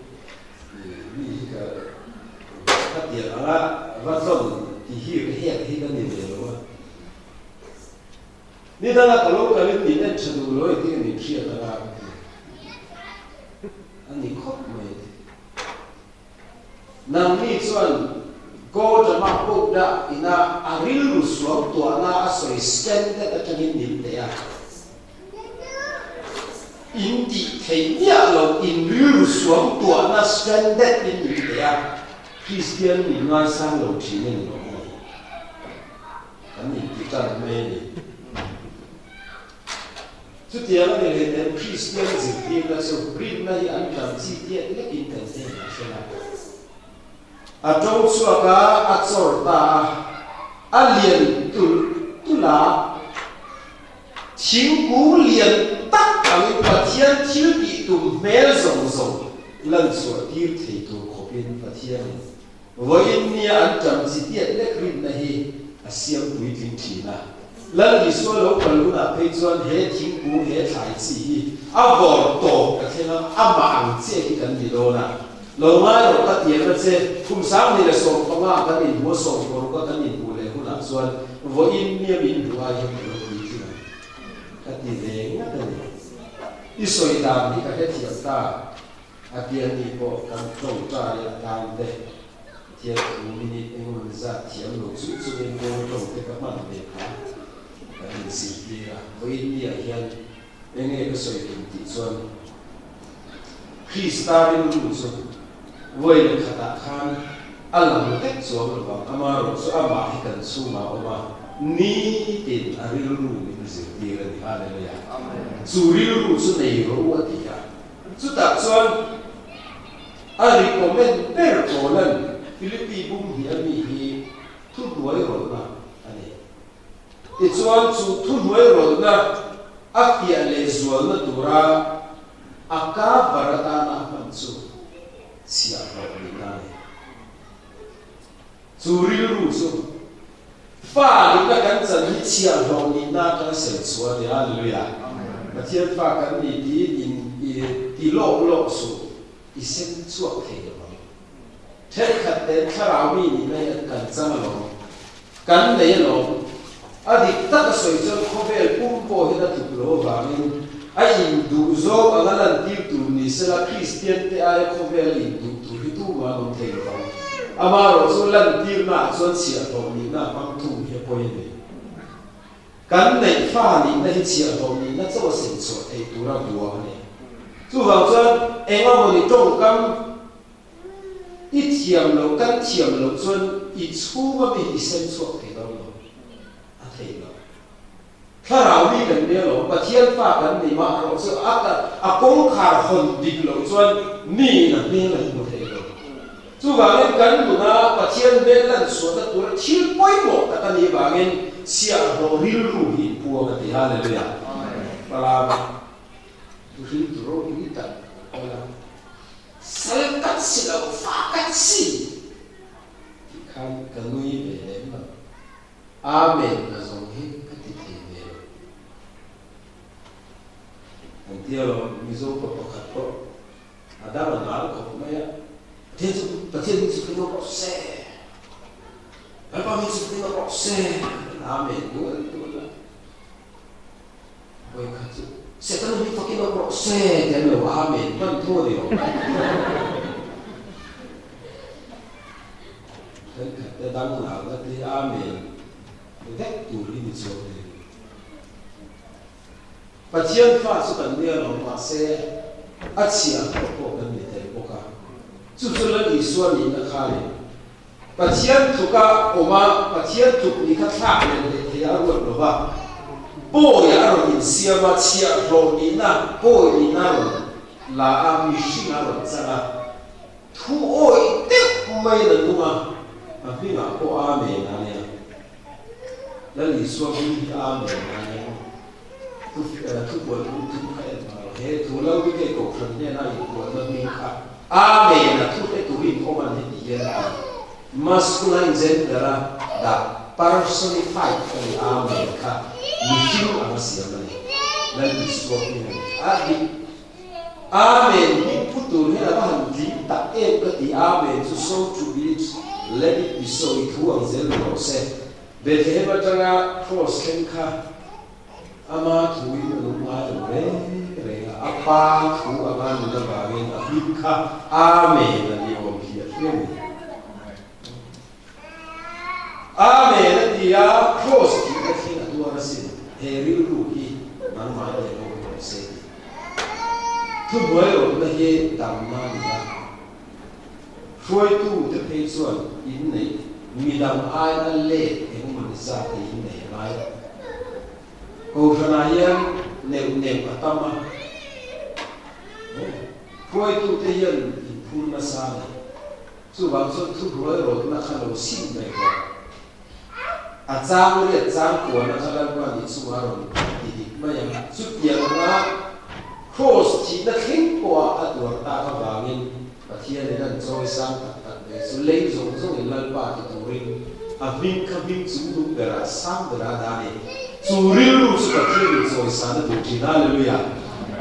mi hi ka ka tiang anga va tlawn ti hi ka hek hi ka ni ve lo a, ni danga ka lo kalin min en tha duh lo engtin nge min hriat anga ka ti a ni khawp mai a ti. Nangni chuan Gautama Buddha ina a rilru suam tuahna a sawi standard atangin min teh a. In tih theih miah lo in rilru suam tuahna standard in min teh a. Kristian min ngaisang lo thin a ni lo maw? Kan inti tan mai a ni. Chutiang a ni leh nen Kristian zirtirna chu rinna hi an tam chi tiat lekin kan hnenah a hre a. A to chhuak a, a chawr ta a, a lian tulh tulh a, thingkung lian tak angin Pathian thil tih tum hmel zawng zawng lan chhuah tir thei tur khawpin Pathianin Vawiin nia an ṭam chi tiat lek rinna hi a siam puitling ṭhin a. Lal Isua lo kal hunah phei chuan he thingkung, he thlai chi hi a vawr tawp ka thleng a, amah ang chiah hi kan ni dawn a. Lo ngai rawh ka tiang a che, kum 2015 kan inhmu a, 16 a kan inhmuh leh hunah chuan vawiin nia min hmuh ai hian ka lo puitling ang ka ti ve ngat a ni. I sawi dan hi ka hrethiam ta. A pianni pawh kan tawngtai a tan te Pathian thu minute engemaw zat thiam lo chung chungin kawl tawng te ka hman ve kha kan inzirtir a. Vawiin niah hian enge ka sawi tum tih chuan Krista rilru chu vawi leh khatah khan a lang vek chuang lo vang, amaherawh chu amah hi kan chhungah a awm a, nitin a rilru min zirtir a ni. Hallelujah! Chu rilru chu nei rawh u a ti a. Chutah chuan a recommend ber Paula'n Philippi bum hi a mi hi thuhnuai rawlhna a ni. Tichuan chu thuhnuai rawlhna a fiah leh zualna tura a cover atana a hman chu chhiahhlawh nihna a ni. Chu rilru chu fa nihna kan chan hi chhiahhlawh nihna atanga sem chhuah a ni. Hallelujah! Pathian fa kan ni tiin in i ti lawk lawk suh, i sem chhuak thei lo ang. Thenkhat ten thlarau mi nihna hi an kan chang alawm, kan nei alawm. A dik tak a sawi chuan khawvel pum pawh hian a tluk lo avangin. A induhzawng anga lantir tur ni sela Kristiante aia khawvela induh tur hi tumah an awm thei lo vang. Amaherawhchu lantirnaah chuan chhiahhlawh nihna a hmang thung hi a pawi a ni. Kan neih fa nihna hi chhiahhlawh nihna chauh a sem chhuah theih tura buang a ni. Chuvang chuan engamawni tawngkam i thiam loh, kan thiam loh chuan i chhunga mi hi i sem chhuak thei dawn lo, a thei lo. Thlarau mi kan nia lo, Pathian fa kan ni mah erawh chu a a kawngkhar hawn dik loh chuan mi in a hmel a hmu thei lo. Chuvangin kan nuna Pathian hmel lan chhuahna tura thil pawimawh tak a nih vangin chhiahhlawh rilru hi inpuang a ti. Hallelujah! Palama thu hriltu ropui tak a la. Sal kan si lo, fa kan si tih khan ka nui ve lem lo. Amen na zawng hi ka ti thei ve lo. An tia lo, Mizo pa pakhat pawh a dang a nal khawp mai a, Pathian chu Pathian min chu ka nawk rawh se, Lalpa min chu ka nawk rawh se, Amen dual dual a. Vawikhat chu Setana hi fakin awm rawh se ti an lo Amen hman thu a ni lo. Thenkhat te dang lalna te hi Amen vek tur hi ni chuang hle ni. Pathian fa chu kan nia lo mahse a chhia hlawh pawh kan ni tel bawk a. Chu chu Lal Isua nihna kha le. Pathian tluka awm a, Pathian tluk ni kha thlak leh leh thei a ruat lo va, pawi a rawn insiam a, chhiahhlawh nihna, pawi nihna a rawn la a, mihring a rawn chang a, thu awih deuh maiin a nung a, a hmingah pawh Amen a nia. Lal Isua hming hi Amen a nia maw? Thu thupuan hming thum kha en phah lo. He thu lo hi kei kohhran hnena inpuanna hming kha Amen a thu hre turin awm an heti hian a ti. Masculine gender a dah personified a ni Amen kha mihring anga siam a ni. Lal Isua hming a ni. A dik. Amen hming pu tur hian a va han tling tak em ka ti. Amen chu so to be it, let it be so i thu ang zel ni rawh se. Bethlehem atanga Cross thleng kha ama thuin a nung ngai lo reng reng a, a pa thu anga nun avangin a hlim kha Amen a ni awm hi a hria ni. Amen a ti a, Cross tihna thleng a tuar asin, he rilru hi nangmah leh awm rawh se ti. Thuhnuai rawtna hi damna a ni a. Hruaitu te phei chuan inneih midang aiin a let engemaw ni zat te innei a ngai. Kohhranah hian neuh neuh a tam a, hruaitu te hian inphur nasa a ni. Chuvang chuan thuhnuai rawtna kha lo sim daih rawh. A chang riat chang kuan a kha Lalpa nih chungah a rawn ti dik mai ang. Chutiang anga Kraws thihna thleng pawha a tuar tak avangin Pathianin an chawi sang tak tak mai chu lei zawng zawngin Lalpa ti turin a hming kha hming chung nung berah sang berah a dah a ni. Chu rilru chu Pathianin chawi san a duh thin. Hallelujah!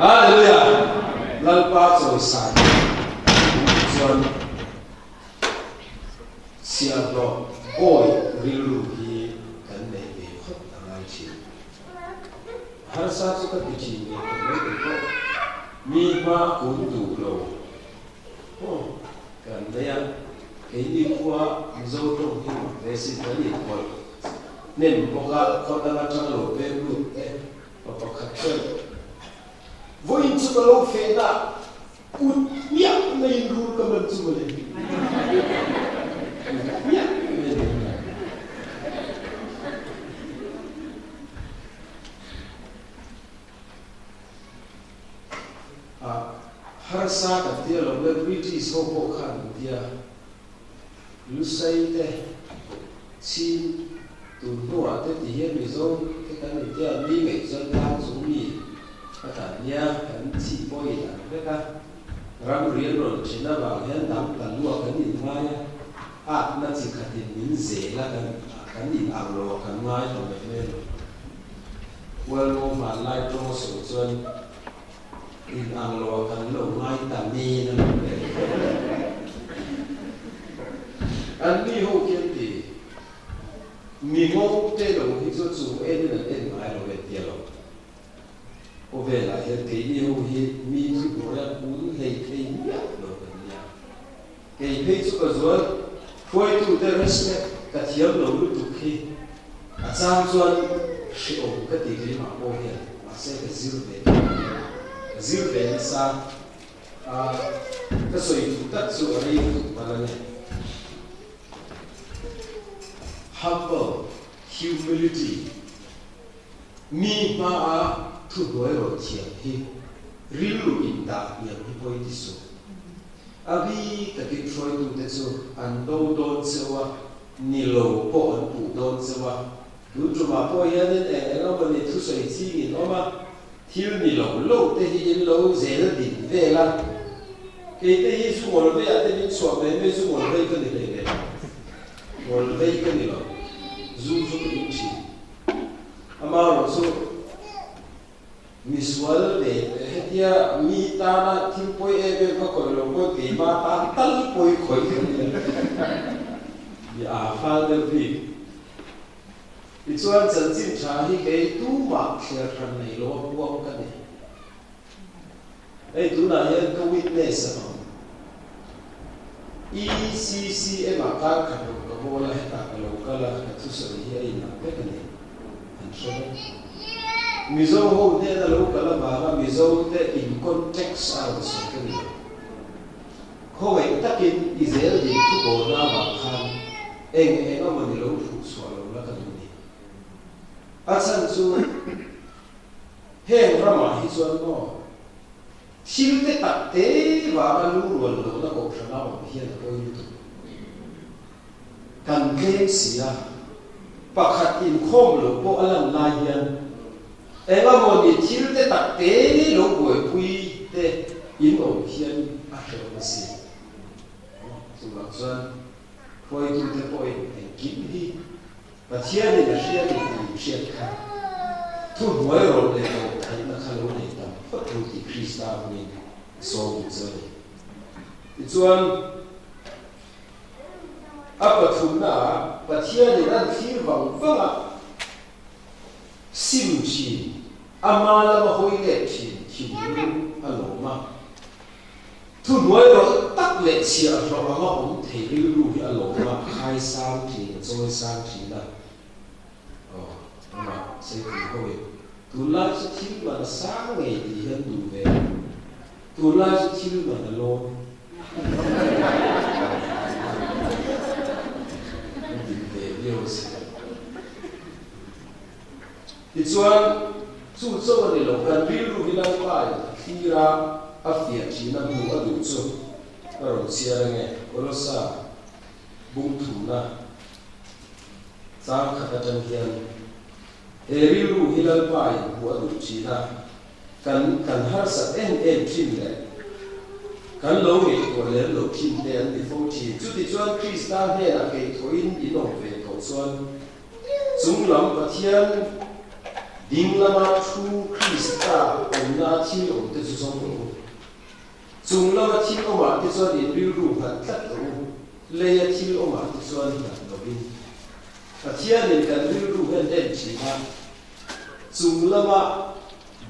Hallelujah! Lalpa chawi san duh chuan Chhiahhlawh pawi rilru hi kan neih ve phawt a ngai thin. Harsa chu ka ti thin ve khawp mai kei pawh. Mi hma kun duh lo pawh kan nei a, keini khua Mizo tawng hi mak ve sin kan inhawlh hnem bawk a, khaw dang atang lo peng lut te pa pakhat chuan vawiin chu ka lo fehna Kut hmiah maiin rul ka man chu mawle. Kut hmiah maiin rul ka man. A harsa kan tia lo le British ho pawh khan an tia Lusei te Chin tun hnuah te ti hian Mizo te kan intia an ni ngei chuan tlang chung mi Ka tan nia kan chih pawh in ang vek a, ramri an rawn then avang hian dang ta lua kan in ngai a, atna chi khatin min zel a kan kan in ang lo a kan ngai ta mai mai lo. Hualngo hmanlai tawng a sawi chuan in ang lo a kan lo ngai ta nen a lo le. An mi ho khian ti mi ngo te lo hi chu chu en in an en ngai lo e tia lo. Khawvelah hian keini ho hi mi thuhnuaia kun hlei thei miah lo kan nia. Kei phei chu ka zual hruaitute respect ka thiam lo lutuk hi a chang chuan hrehawm ka ti keimah pawh hian mahse ka zir ve tawh a nia. Ka zir ve nasa a, ka sawi duh tak chu a rei lutuk palh a ni. Humble, humility. Mi hmaa thuhnuai rawn thiam hi rilru indah hniam hi pawi ti suh. A bi takin hruaitute chu an do dawn cheu a, ni lo pawh an puh dawn cheu a. Tun tumah pawh hianin eng eng emawni thusawi ching in awm a, thil ni lo lo te hi in lo zel din vel a. Keite hi zu ngawl veiah te min chhuah mai mai zu ngawl vei ka ni hlei hlei. Ngawl vei ka ni lo, zu chu ka in thin. Amaherawh chu misual leh hetia mi tana thil pawi em em ka khawih lo pawh keima tan tal pawi khawih ka ni a, mi aa fal deuh bik. Tichuan chanchin tha hi kei tumah thliar hran nei lo a puang ka ni. Hei tunah hian ka witness a awm. ECCM ah kar khat lo ka bawl a, hetah ka lo kal a, ka thusawi hi a inang vek a ni. An hre vek. Mizo ho hnena lo kal avanga Mizo te in context a rawn sawi ka ni lo. Khawngaih takin i zel ding thu bawlna avang khan eng eng emaw ni lo phuh chhuah lo la ka duh ni. A chhan chu Heng ramah hi chuan maw thil te tak te vanga lu rual lohna kohhran a awm hian a pawi lutuk. Kan tlem si a, pakhat inkhawm loh pawh a lan lai hian engemaw ni thil te tak te lo buaipui te in awm hian a hrehawm a si. Chuvang chuan hruaitute pawhin engkim hi Pathianin a hria ni tih in hriat kha thuhnuai rawlh leh tawh theihna kha lo nei tam phawt ru tih Krista hmingin ka sawm duh che a ni. Tichuan, a pathumnaah Pathianin an thlir vang vang a, sim thin, ama lama hawi let thin thinlung a lawm a. Thuhnuai rawlh tak leh chhiahhlawh anga awm thei rilru hi a lawm a, a khai sang thin, a chawi sang thin a. Aw, amah Seipui ho in tunlai chu thil man a sang ngei tih hi an duh ve a, tunlai chu thil man a lawm. An dik ve viau a si. Tichuan, chu chaw a ni lo, kan rilru hi Lalpa in a thlir a, a fiah thin a, hmuh a duh chu ka rawn chhiar ange, Kolosa bung thumna chang khat atang hian he rilru hi Lalpa in hmuh a duh thin a, kan kan harsat em em thin leh kan lo ngaihtuah lem loh thin te an ni fo thin. Chutichuan Krista hnenah keithawhin in awm ve tawh chuan Chung lam Pathian ding lama thu Krista awmna thil awm te chu zawng rawh u. Chung lama thil awmah te chuan in rilru nghat tlat rawh u, leia thil awmah te chuan nghat lovin. Pathianin kan rilru hian en thin a, chung lama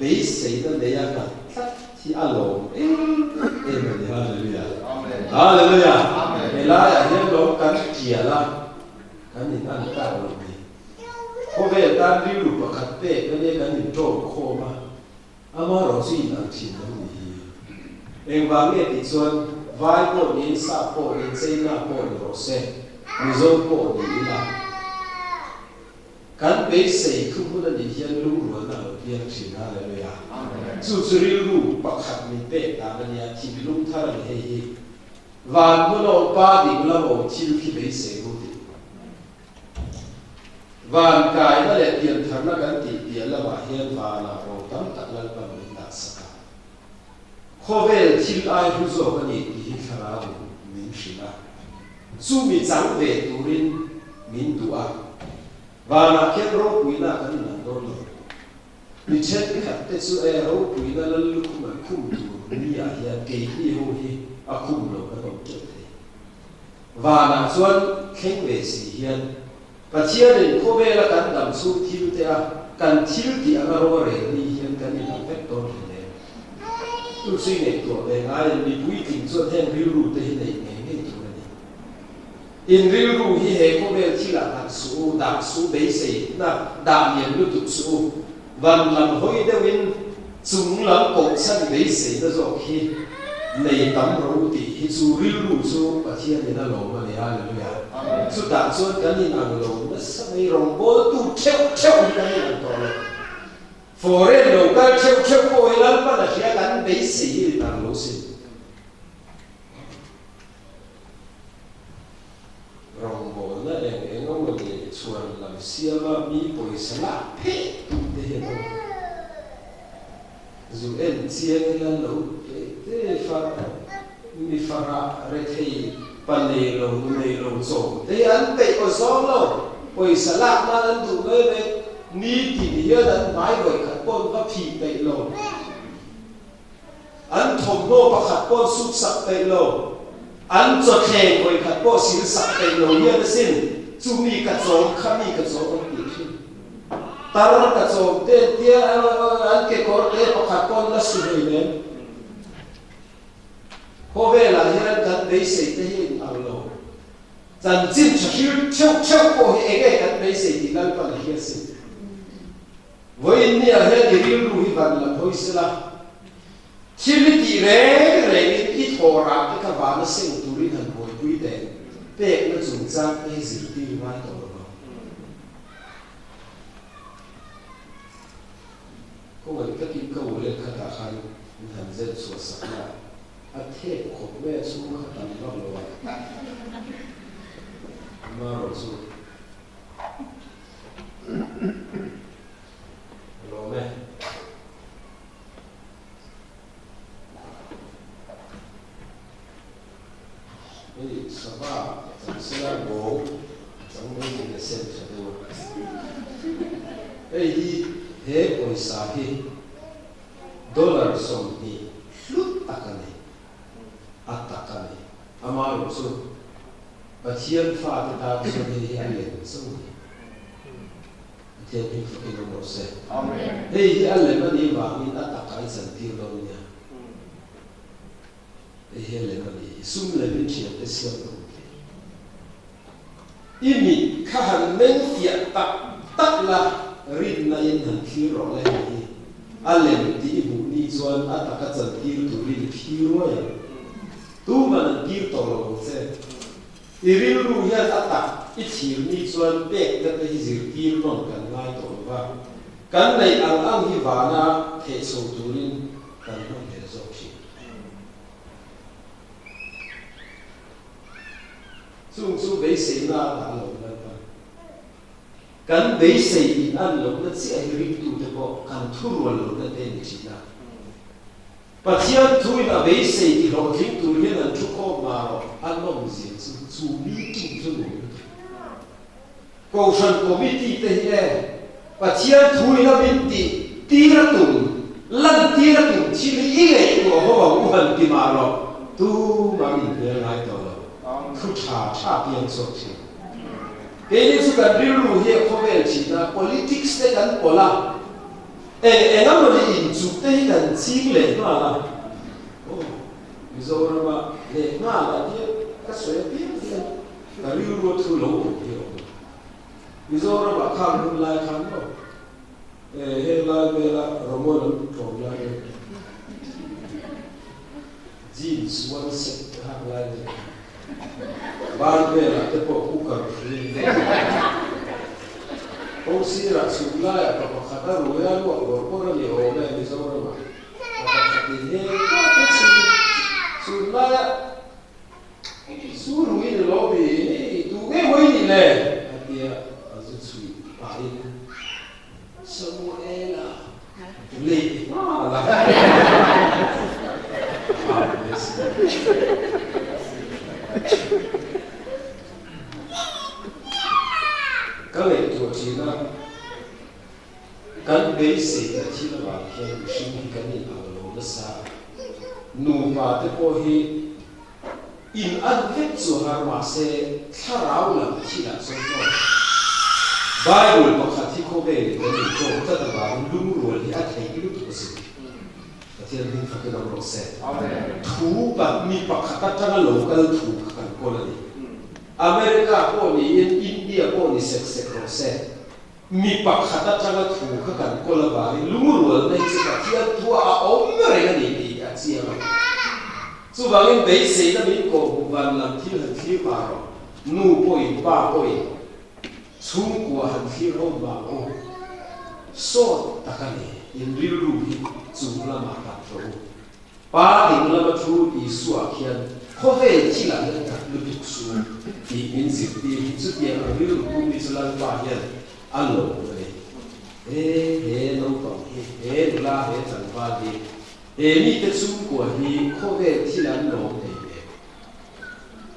beiseina neia nghat tlat hi a lawm em em a ni. Hallelujah! Hallelujah! Helaiah hian lawm kan tial a. Kan in an kar lo ni. Khawvel tan rilru pakhat pek a nia kan in tawm khawm a, amaherawh chu in ang thin lo ni hi. Engvang nge tih chuan vai pawh niin sap pawh niin China pawh ni rawh se, Mizo pawh ni ila kan beisei thu hmun a nih hian lungrualna a lo piang thin. Hallelujah. Chu chu rilru pakhat min pek dan a nia, thinlung thar a ni hei hi. Van hmun awm pa ding lam awm thil khi beisei ru tih. Van kaina leh piantharna kan tih piah lamah hian vanah ro tam tak Lalpan min dah sak a. Khawvel thil ai hlu zawk a ni tih hi thlarau in min hrilh a. Chumi chang ve turin min duh a. Vanah khian ropuina kan inang dawn lo. Mi thenkhat te chu e ropuina lal lukhum an khum tur ni ah hian keini ho hi a khum lo kan awm teuh thei. Vanah chuan thleng ve si hian Pathianin khawvela kan dam chhung thil te a kan thil tih anga ro a rel ni hian kan inang vek dawn lo. Chu chu i ngaihtuah ve ngai em? Mi puitling chuan heng rilru te hi neih ngei ngei tur a ni. In rilru hi he khawvel thilah nghat suh u, dah suh beiseina dah lian lutuk suh u. Van lam hawi deuhin chung lam kohchhan beiseina zawk hi nei tam rawh u tih hi chu rilru chu Pathianin a lawm a ni. Halleluia! Chutah chuan kan inang lo nasa mai, rawngbawltu theuh theuh hi kan inang tawh lo. Foreign lo kal theuh theuh pawh hi Lalpan a hria kan beisei hi inang lo sin. Rawngbawlna eng eng emaw ni chhuan lam siama mi pawisa lak pheh tum te hian awm. Zu en chiang ila lo teh te fa mi farah rethei pa nei lo nu nei lo chawm te hi an peih aw zawng lo. Pawisa lak nan an duh mai mai nitin hian an hmai vawikhat pawh an va phih peih lo. An thawmhnaw pakhat pawh suk sak peih lo, an chawthleng vawikhat pawh sil sak peih lo hian asin, chu mi ka chawm kha mi ka chawm an tih thin. Tar ka chawm te an tia an kekawr te pakhat pawh an la su hlei nem. Khawvelah hian kan beisei te hi in ang lo. Chanchin tha hril theuh theuh pawh hi enge kan beisei tih Lalpan a hria asin. Vawiin nia hian i rilru hi van lam hawi sela, thil i tih reng rengin i thaw rah te kha vana seng turin han buaipui teh, pekna chungchang te hi zirtir ngai tawh lo ang. Khawngaih takin ka u leh khatah khan min han zen chhuah sak la, a thep khawp mai a chhung kha tam vak lo a, amaherawhchu. Lawm e. Hei sava chang sela bawng chang mai ni le sen tha deuh a. Hei hi he pawisa hi dollar 20 hlut tak a ni. A tak a ni. Amaherawhchu Pathian fate tan chuan hei hi a lem chauh a ni. Pathian hming fakin awm rawh se. Hei hi a lem a nih vangin a takah i chantir dawn nia. Hei hi a lem a nih hi. Sum lemin thiante siam ka hmu thei. I mit kha han meng fiah tak tak la, rinna in han thlir rawh le hei hi. A lem tih i hmuh ni chuan a taka chantir turin i thlir ruai ang. Tuman an tir tawh lo ang che. I rilru hian a tak i thlir ni chuan pekna te hi zirtir nawn kan ngai tawh lo va, kan neih ang ang hi vana theh chho turin kan hmanhlel zawk thin. Chung chu beiseina a dah lo Lalpan. Kan beisei in an lohna chiah hi ringtute pawh kan thurual lohna te ni thin a. Pathian thuin a beisei ti hlawhtling tur hian an thu khawm ma rawh, an awmzia chu chu meeting chu nuam lutuk. Kohhran committee te hi e, Pathian thuin a min tih tir a tum, lan tir a tum thil hi i ngaihtuah ho ang u han ti mah rawh, tumah min hmel ngai tawh lo, thu tha tha piang chhuak thin. Keini chu kan rilru hi a khawvel thin a, politics te kan pawlh a, Eng eng a mawni inchuk te hi kan ching leh nghal a, aw Mizorama leh nghal ah hian ka sawi apiang hian ka rilru a thu lo awm hi a awm a. Mizorama khang hun lai khan maw e heng lai vela Romawi lam tlawm lai vel jeans one set te hak lai vel Ban velah te pawh cooker hri Kawng sirah chhuk laiah pa pakhat a rui a luak bawrh bawrh a ni awm e Mizoramah pa pakhat in he kual te chhun chhun laia su rui ni lo mi hei tu nge maw i nih le a tia a zu chhui pahin Samuela leh nghal a. Ka ngaihtuah thin a, kan beisei na thil avang hian mihring hi kan inang lo nasa. Nupa te pawh hi In an vek chu har mahse thlarau lam thilah chuan hlawm. Bible pakhat hi khawvelin kan intawm tlat avangin lungrual hi a theih lutuk a sin. Pathian hming fakin awm rawh se. Thu pa mi pakhat atanga lo kal thu kha kan kawl a ni. America pawh niin India pawh ni sek sek rawh se. Mi pakhat atanga thu kha kan kawl avangin lungrualna hi chu Pathian thua a awm reng a ni tih hi a chiang a. Chuvangin beiseina min kawhhmuh van lam thil han thlir pah rawh. Nu pawhin pa pawhin Chhungkua han thlir ho vang u. Sawt tak a ni, in rilru hi chung lamah tak rawh u. Pa ding lama thu Isua khian khawvel thilah hian that lutuk su tih min zirtir hi chutiang ang rilru pu mi chu Lalpa hian a lawm a ni. He he naupang hi, he nula, he tlangval hi, he mite chhungkua hi khawvel thil an lawm thei ve.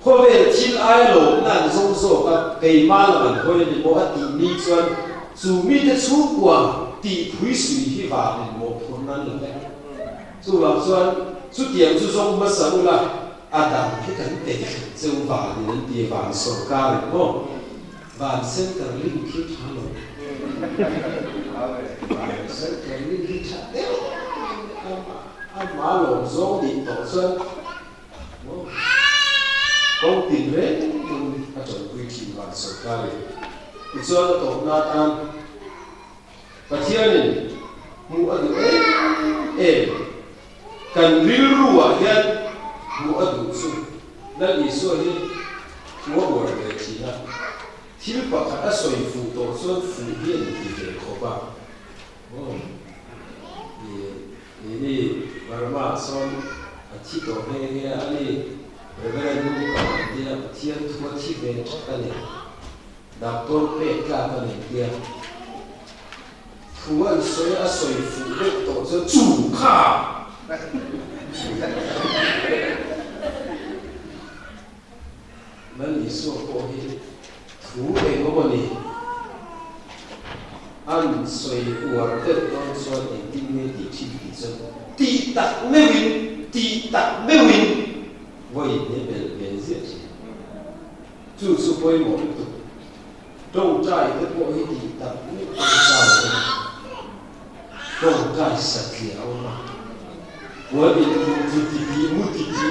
Khawvel thil ai lawmna an zawng zawk a, keimah lam an hawi a ni maw a tih ni chuan chu mite chhungkua tih phui sui hi vanin mawhphurhna an la vek. Chuvang chuan chutiang chu zawng hmasa ula a dang hi kan pe vek ang che u vanin an ti van sawrkar in maw van center link hi tha lo van center link hi tha deuh amah lawm zawng nih tawh chuan Kawng tin reng in a tanpui thin van sawrkar in. Tichuan a tawpna atan Pathianin hmuh a duh em em. Kan rilru ah hian hmuh a duh chu Lal Isua hi thu a uar ve thin a, thil pakhat a sawi fuh tawh chuan fuh hi a inti ve khawp a. Ini Burma ah sawn a thi tawh nghe nghe a ni. Reverend nu ka an tia Pathian thu a thi ve that a ni. Doctor pek tlak a ni tia thu an sawi a sawi fuh deuh tawh chuan chu kha Lal Isua pawh hi thu eng awm a ni. An sawi uar deuh dawn chuan engtin nge tih thin tih chuan tih tak meuhin, tih tak meuhin vawiin hi belh ve ziah thin. Chu chu pawimawh lutuk. Tawngtai te pawh hi tih tak meuh tawngtai a ni. Tawngtai satliah a awm a. Puan in khuh chu ti ti mu ti ti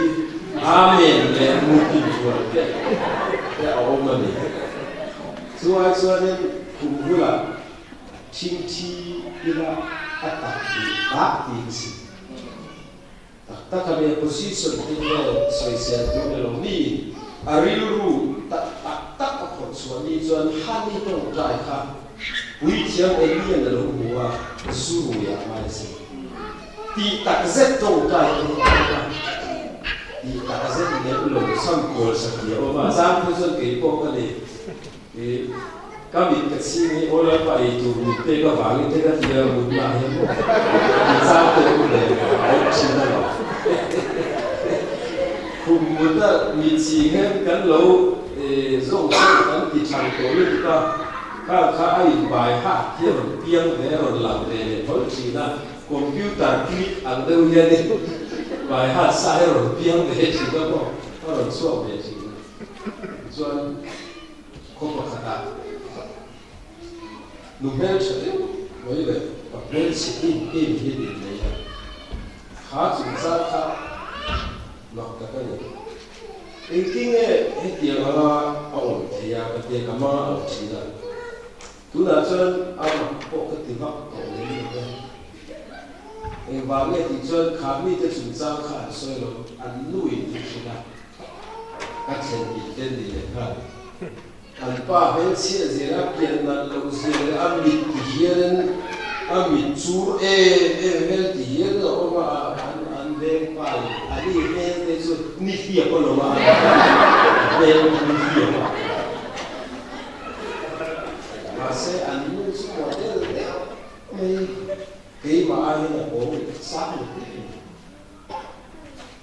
Amen leh mu ti buai te te a awm a ni. Chu ai chuanin khum bulah thingthi ila a tak duh tak ti ka si. Tak tak a nia position te nge sawisel tur ni lo mi a rilru tak tak tak a phawrh chhuah ni chuan Hani tawngtai kha puithiam Elian a lo hmu a, zu rui ah ngai se. Tih tak zet tawngtai te hi a awm a, tih tak zet lem lo chhan kual satliah a awm a, zan phu chuan kei pawh ka ni i ka mit ka chhing hi aw lalpa ei tur mit pek avangin te ka ti a, mutna ah hian maw min chang te u le a awm thin a lo. Khum mut a mit chhing hian kan lo zawng zawng kan ti thang tawh lutuk a, kha kha a inbai hak hi a rawn piang ve a rawn lang ve leh thawl thin a. Computer click ang deuh hianin by heart sa hi a rawn piang ve thin a maw, a rawn chhuak ve thin a. Tichuan khaw pakhatah nu hmeltha deuh mai leh pa hmelchhe em em hi an innei a, kha chungchang kha mak tak a ni. Engtinge hetiang anga a awm theih a ka tia ka hmang a awm thin a. Tunah chuan a mak pawh ka ti vak tawh lem lo ve. Engvang nge tih chuan kha mite chungchang kha an sawi lo, an nu in an hrilh a, ka thlen in te ni leh nghal. An pa hmelchhiah zia leh a pian nalh loh zia leh a mit ti hianin a mit chur em em hmel ti hianin a awm a, an an veng pa in a ni hmel te chu ni hliap a lo a, a hmel chu ni hliap a. Mahse an nu chu model deuh mai keimah aiin a bawng leh sang leh hle mai.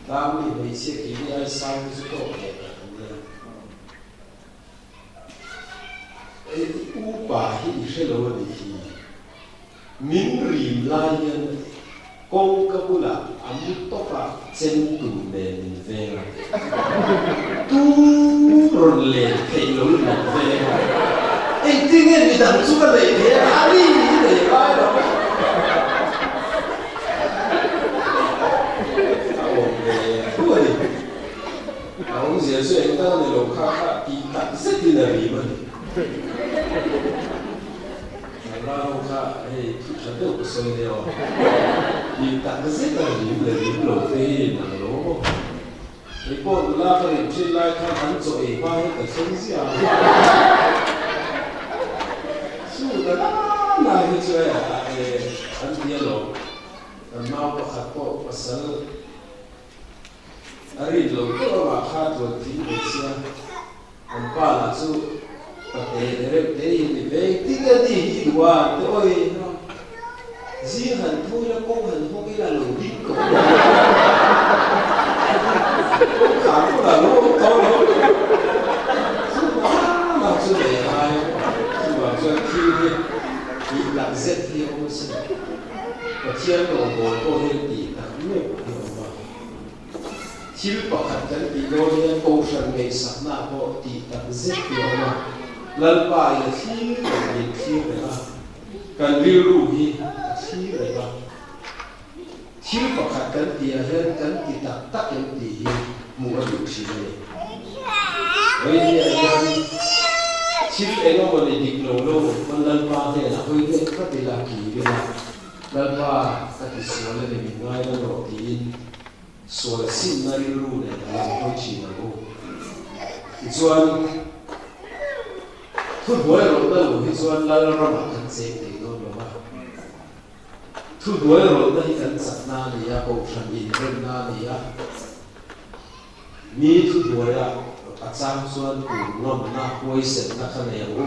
Dami hmeichhia keini ai sang hi chu tawk ve tak an nia. Hei upa hi i hre lo a nih hi. Min rim lai hian kawngka bulah a mu tawp a, chem tum nen min veng a. Tu rawn len theih lo in min veng a. Engtin nge midang chu ka neih theih a, a ni hi nei ngai lo. A awmzia chu eng dang ni lo kha kha tih tak zetin a rim a ni. Tlangval ho kha hei thu tha deuh ka sawi nia aw. Tih tak zet a rim leh rim lo te hi in ang lo maw? Kei pawh nula ka rim thin lai khan an chaw ei hma hi ka thleng ziah a. Chu ta na na hi chu hei an ti alawm. Kan nau pakhat pawh pasal a rin lo deuh amah kha tluan thing ve sia. An pa lah chu pate reuh te hi ni ve engtin nge ni hi duh a an ti awi a. Zing han tho ila kawng han hawng ila a lo ding tawh lo. Kawngkhar bulah a lo awm tawh lo. Chuvang lah chu nei a ngai a, chuvang chuan thil hi tih tak zet hi a awm asin. Pathian rawngbawl pawh hian tih tak meuh hi a awm a. Thil pakhat kan tih dawn hian Kohhran ngaihsakna pawh tih tak zet hi a awm a. Lalpa in a thlir reng min thlir reng a, kan rilru hi a thlir reng a. Thil pakhat kan tih ah hian kan ti tak tak em tih hi hmuh a duh thin a ni. Vawinia hian thil eng emaw ni dik lo lo pawn Lalpa hnenah hawi leh vat ila kir ila, Lalpa ka ti sual a ni min ngai la rawh tiin sual simna rilru nen a lam hawi thin ang u. Tichuan, thuhnuai rawlhna lo hi chuan Lal ramah kan cheng thei dawn lo va. Thuhnuai rawlhna hi kan chakna a ni a, kohhran inremna a ni a. Mi thuhnuaia a chang chuan kun ngamna, huaisenna kha nei ang u.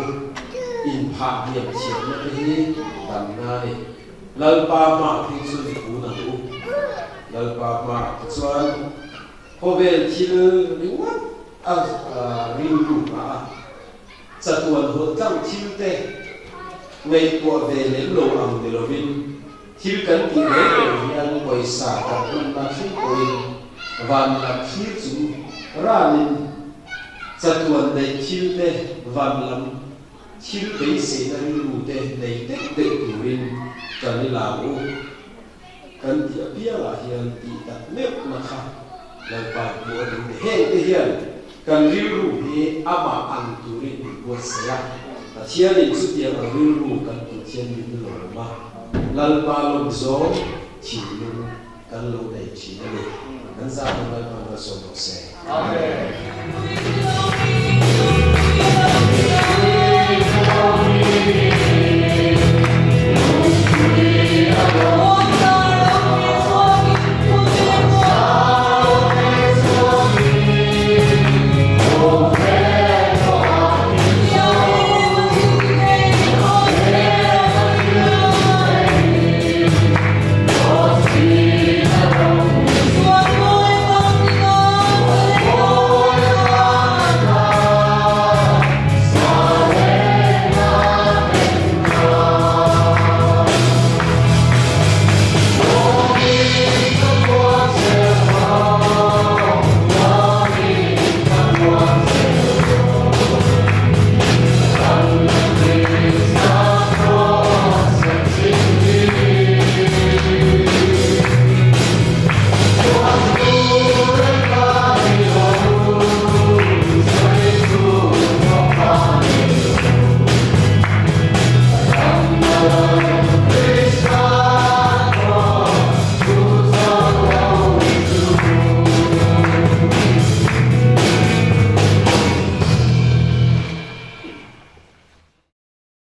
Inphah hniam thiamna te hi damna a ni. Lalpa hmaah phei chuan i kun ang u. Lalpa hmaah tichuan khawvel thil ringawt a rilru nghah a. Chatuan hawn tlang thil te ngaihtuah ve lem lo ang ni lovin thil kan tih reng reng hian pawisa kan hmanna thleng pawhin van lam thlir chung ranin chatuan neih thil te van lam thil beiseina rilru te nei deuh deuh turin kan i lam u kan tih apiangah hian tih tak meuhna kha Lalpa hmuh a duh ni. Heng te hian kan rilru hi amah ang turin min buatsaih a, Pathianin chutiang ang rilru kan put hian min lawm a, Lalpa lawm zawng thinlung kan lo nei thin a ni. Kan zahna Lalpa malsawm rawh se. Amen.